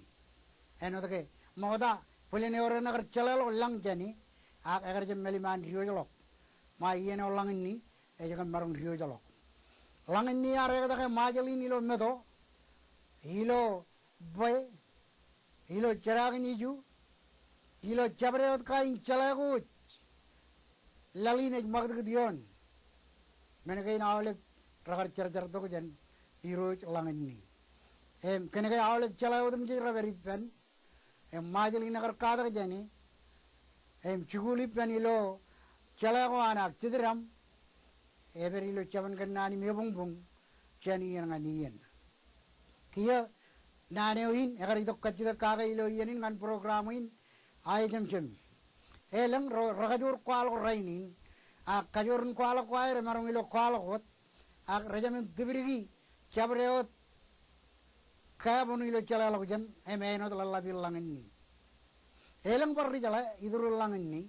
Āinwōt ke ṃokta, bōlen ewōr eṇ ekar jeḷāḷọk lañ jāne, ak ekar jab mālim an diwōjḷọk. Ṃae iien eo Ḷañinni ej kōm maroñ diwōjḷọk. Ḷañinni ear ektake Ṃajeḷ in ilo meto, ilo bwe, ilo jeraakin iju, ilo jabdewōt kain jeḷā ko wōj laḷ in ej ṃakūtkūt ioon. Men kein aolep rekar jerjertok jān irooj Ḷañinni. Im kōnke aolep jeḷā otemjej rej pād ippān, Im Ṃajeḷ in ekar katak jāne, im jikuuḷ ippān ilo jeḷā ko an ak jitdaṃ, epād ilo jabōn kōnnaan im ebuñbuñ jān iien ñan iien. Kiiō naan eo in ekar itok kajjitōk kake ilo iien in ñan program in Aejemjem. Elōñ ro-, rekajoor kwaḷọk rainin, ak kajoor in kwaḷọk ko aer emaroñ ilo kwaḷọk wōt, ak rej jab men tipdiki jabdewōt kaabwin ilo jeḷāḷọkjeṇ im āinwōt ḷōḷḷap in ḷañinni. Elōñ bar ri jeḷā iturin ḷañinni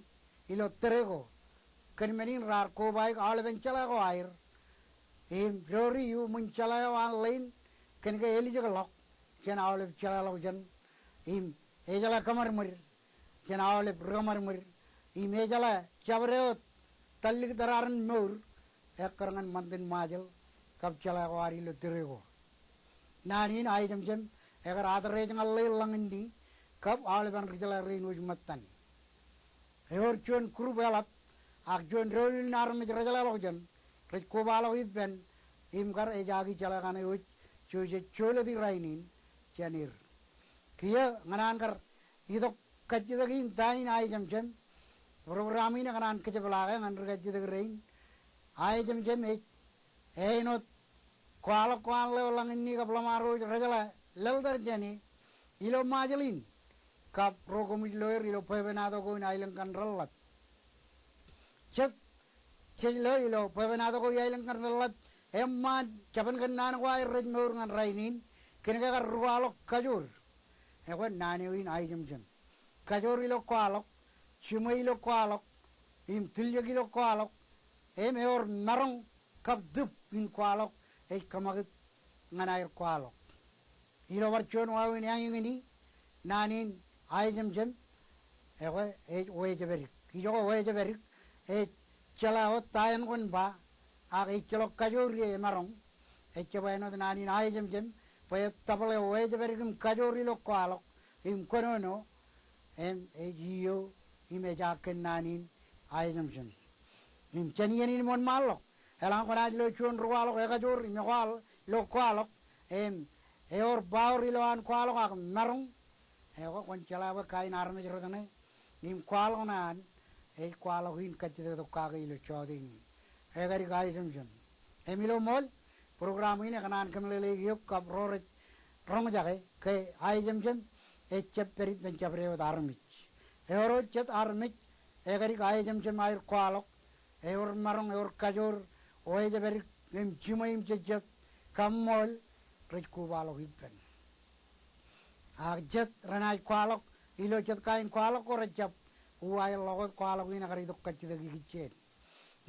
ilo tōre ko. Kōn men in raar kobaik aolepen jeḷā ko aer im doori iuṃwin jeḷā eo an ḷein kōn ke elijekḷọk jān aolep jeḷāḷọkjeṇ im ejeḷā kōṃadṃōd jān aolep ri kōṃadṃōd im ejeḷā jabdewōt tallik tōrarin mour ekkar ñan ṃantin Ṃajeḷ kab jeḷā ko ad ilo tōre ko. Naan in Aejemjem ekar address ñan ḷein ḷañinni kab aolepen ri jeḷā rein wōj ṃōttan. Ewōr juon group eḷap ak juon doulul in armej rejeḷāḷọkjeṇ rej kobaḷọk ippān im kar ejaki jeḷā kaṇe wōj jej jolōti rainin jān er. Kiiō ñan an kar itok kajjitōk in ta in Aejemjem, program in ekōṇaan kōjepḷaake ñan ri kajjitōk rein. Aejemjem ej āinwōt kwaḷọk ko an ḷeo ḷañinni kab ḷōṃaro rej jeḷā lōḷtak jāne ilo Ṃajeḷ in kab ro koṃij lo er ilo bwebwenato ko in aelōñ kaṇ reḷḷap. Jet jej lo ilo bwebwenato ko in aelōñ kaṇ reḷḷap, eṃṃaan jabōn kōnnaan ko aer rej mour ñan rainin kōn ke ekar rūkwaḷọk kajoor. Ekwe naan eo in Aejemjem. Kajoor ilo kwaḷọk, jiṃwe ilo kwaḷọk, im tiljek ilo kwaḷọk, im ewōr maroñ kab tūb in kwaḷọk ej kōṃakūt ñan aer kwaḷọk. Ilo bar juon wāween āñinñini, naan in Aejemjem, ekwe ej wejepdik. Ijoko wejepdik ej jeḷā wōt ta āinkwōn ba, ak ejjeḷọk kajoor ie emaroñ. Ejjab āinwōt naan in Aejemjem, bwe ej tōpḷe wejepdik im kajoor ilo kwaḷọk im kōnono, im ej iiō im ejak kōn naan in Aejemjem. Im jān iien in im wōnṃaanḷọk, eḷaññe kwōnaaj lo juon rūkwaḷọk ekajoor im ekwaḷ ilo kwaḷọk, im ewōr power ilo an kwaḷọk ak maroñ, ekwe kwōn jeḷā bwe kain armej rot ṇe im kwaḷọk ṇe an ej kwaḷọk in kajjitōktok kake ilo jọteen in. Ekadik Aejemjem. Im ilo ṃool, program in ekōṇaan kōmeḷeḷeik eok kab ro rej roñjake ke Aejemjem ejjab pād ippān jabdewōt armej. Ewōr wōt jet armej ekadik Aejemjem aer kwaḷọk, ewōr maroñ, ewōr kajoor, wejepdik im jiṃwe im jejjet, kaṃṃool, rej kobaḷọk ippān. Ak jet renaaj kwaḷọk ilo jet kain kwaḷọk ko rejjab uwaerḷọk wōt kwaḷọk in ekar itok kajjitōk ikijjien.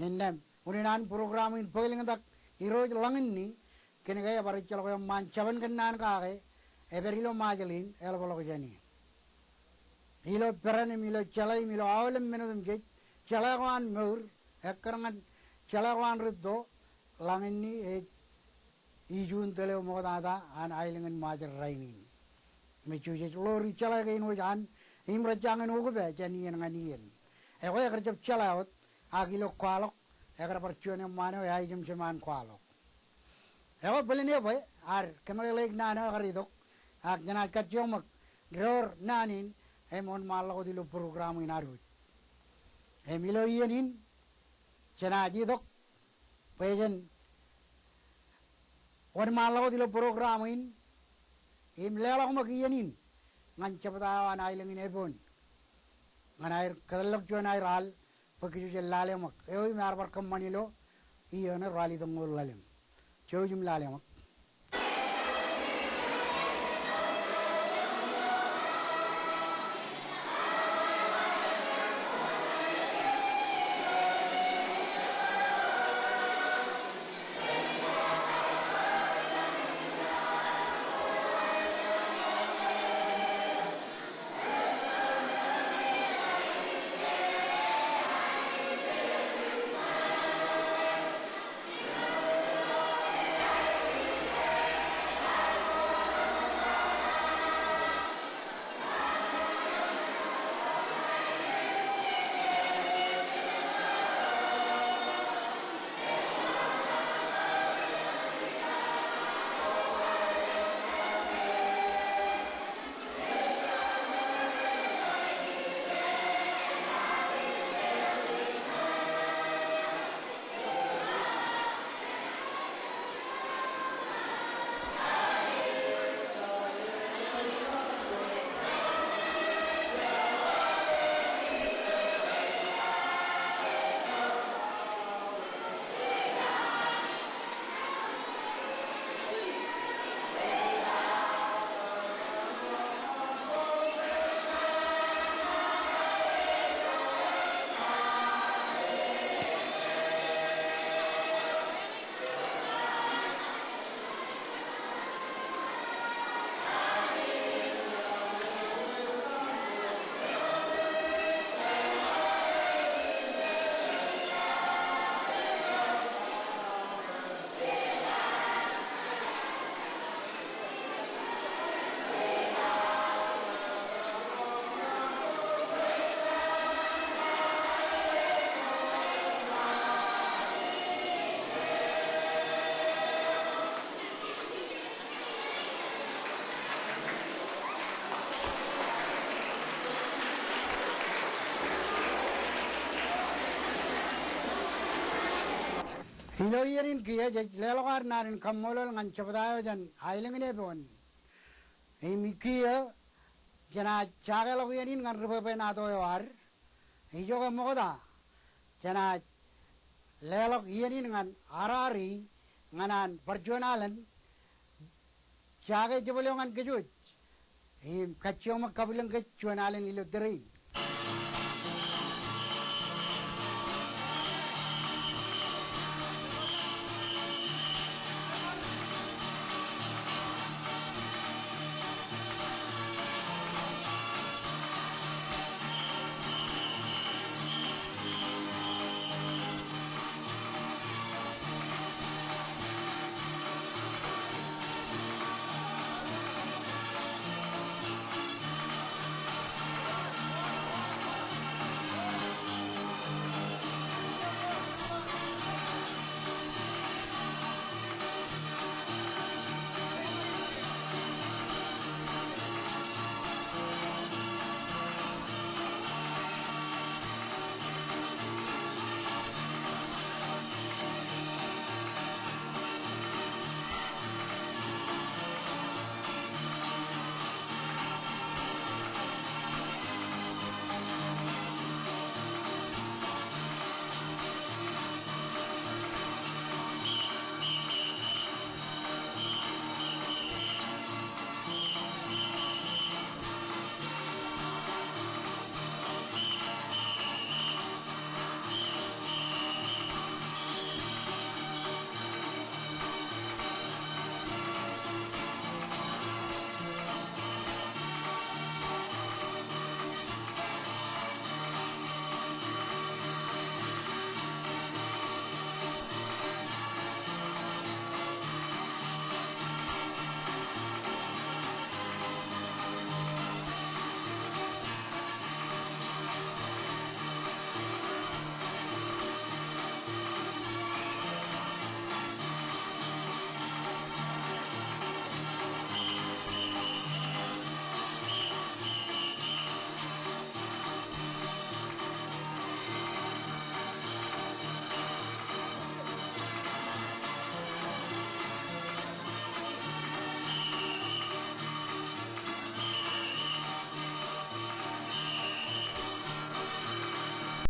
Innām unin an program in bōklōñtak Irooj ḷañinni, kōn ke ebar ejjeḷọk eṃṃaan jabōn kōnnaan kake epād ilo Ṃajeḷ in eḷapḷọk jāne. Ilo peran im ilo jeḷā im ilo aolep men otemjej, jeḷā ko an mour, ekkar ñan jeḷā ko an rūtto, ḷañinni ej ijun tōl eo ṃoktata an aelōñ in Ṃajeḷ rainin. Im ej jej lo ri jeḷā kein wōj an, im rej jañin ukōpā jān iien ñan iien. Ekwe ekar jab jeḷā wōt, ak ilo kwaḷọk, ekar bar juon eṃṃaan eo eaejemjem an kwaḷọk. Ekwe bōlen e bwe ad kōmeḷeḷeik naan eo ekar itok, ak jenaaj kajjioñ ṃōk door naan in, im wōnṃaanḷọk wōt ilo program in ad wōj. Im ilo iien in, jenaaj itok bwe jen wōnṃaanḷọk wōt ilo program in, im leḷọk ṃōk iien in ñan jebta eo an aelōñ in Ebon, ñan aer kōtḷọk juon aer al, bwe kōj wōj jen lale ṃōk. Eo im ear bar kōṃṃan ilo iiō ṇe ralitōñoul ḷalem. Jouj im lale ṃōk. Ilo iien in kiiō jej leḷọk ad naan in kaṃṃoolol ñan jebta eo jān aelōñ in Epoon. Im kiiō jenaaj jakeḷọk iien in ñan ri bwebwenato eo ad. Ijoke ṃokta jenaaj leḷọk iien in ñan Harare ñan an bar juon alen jake jebōl eo ñan kōj wōj im kajjioñ ṃōk kabwilōñ kōj juon alen ilo tōre in.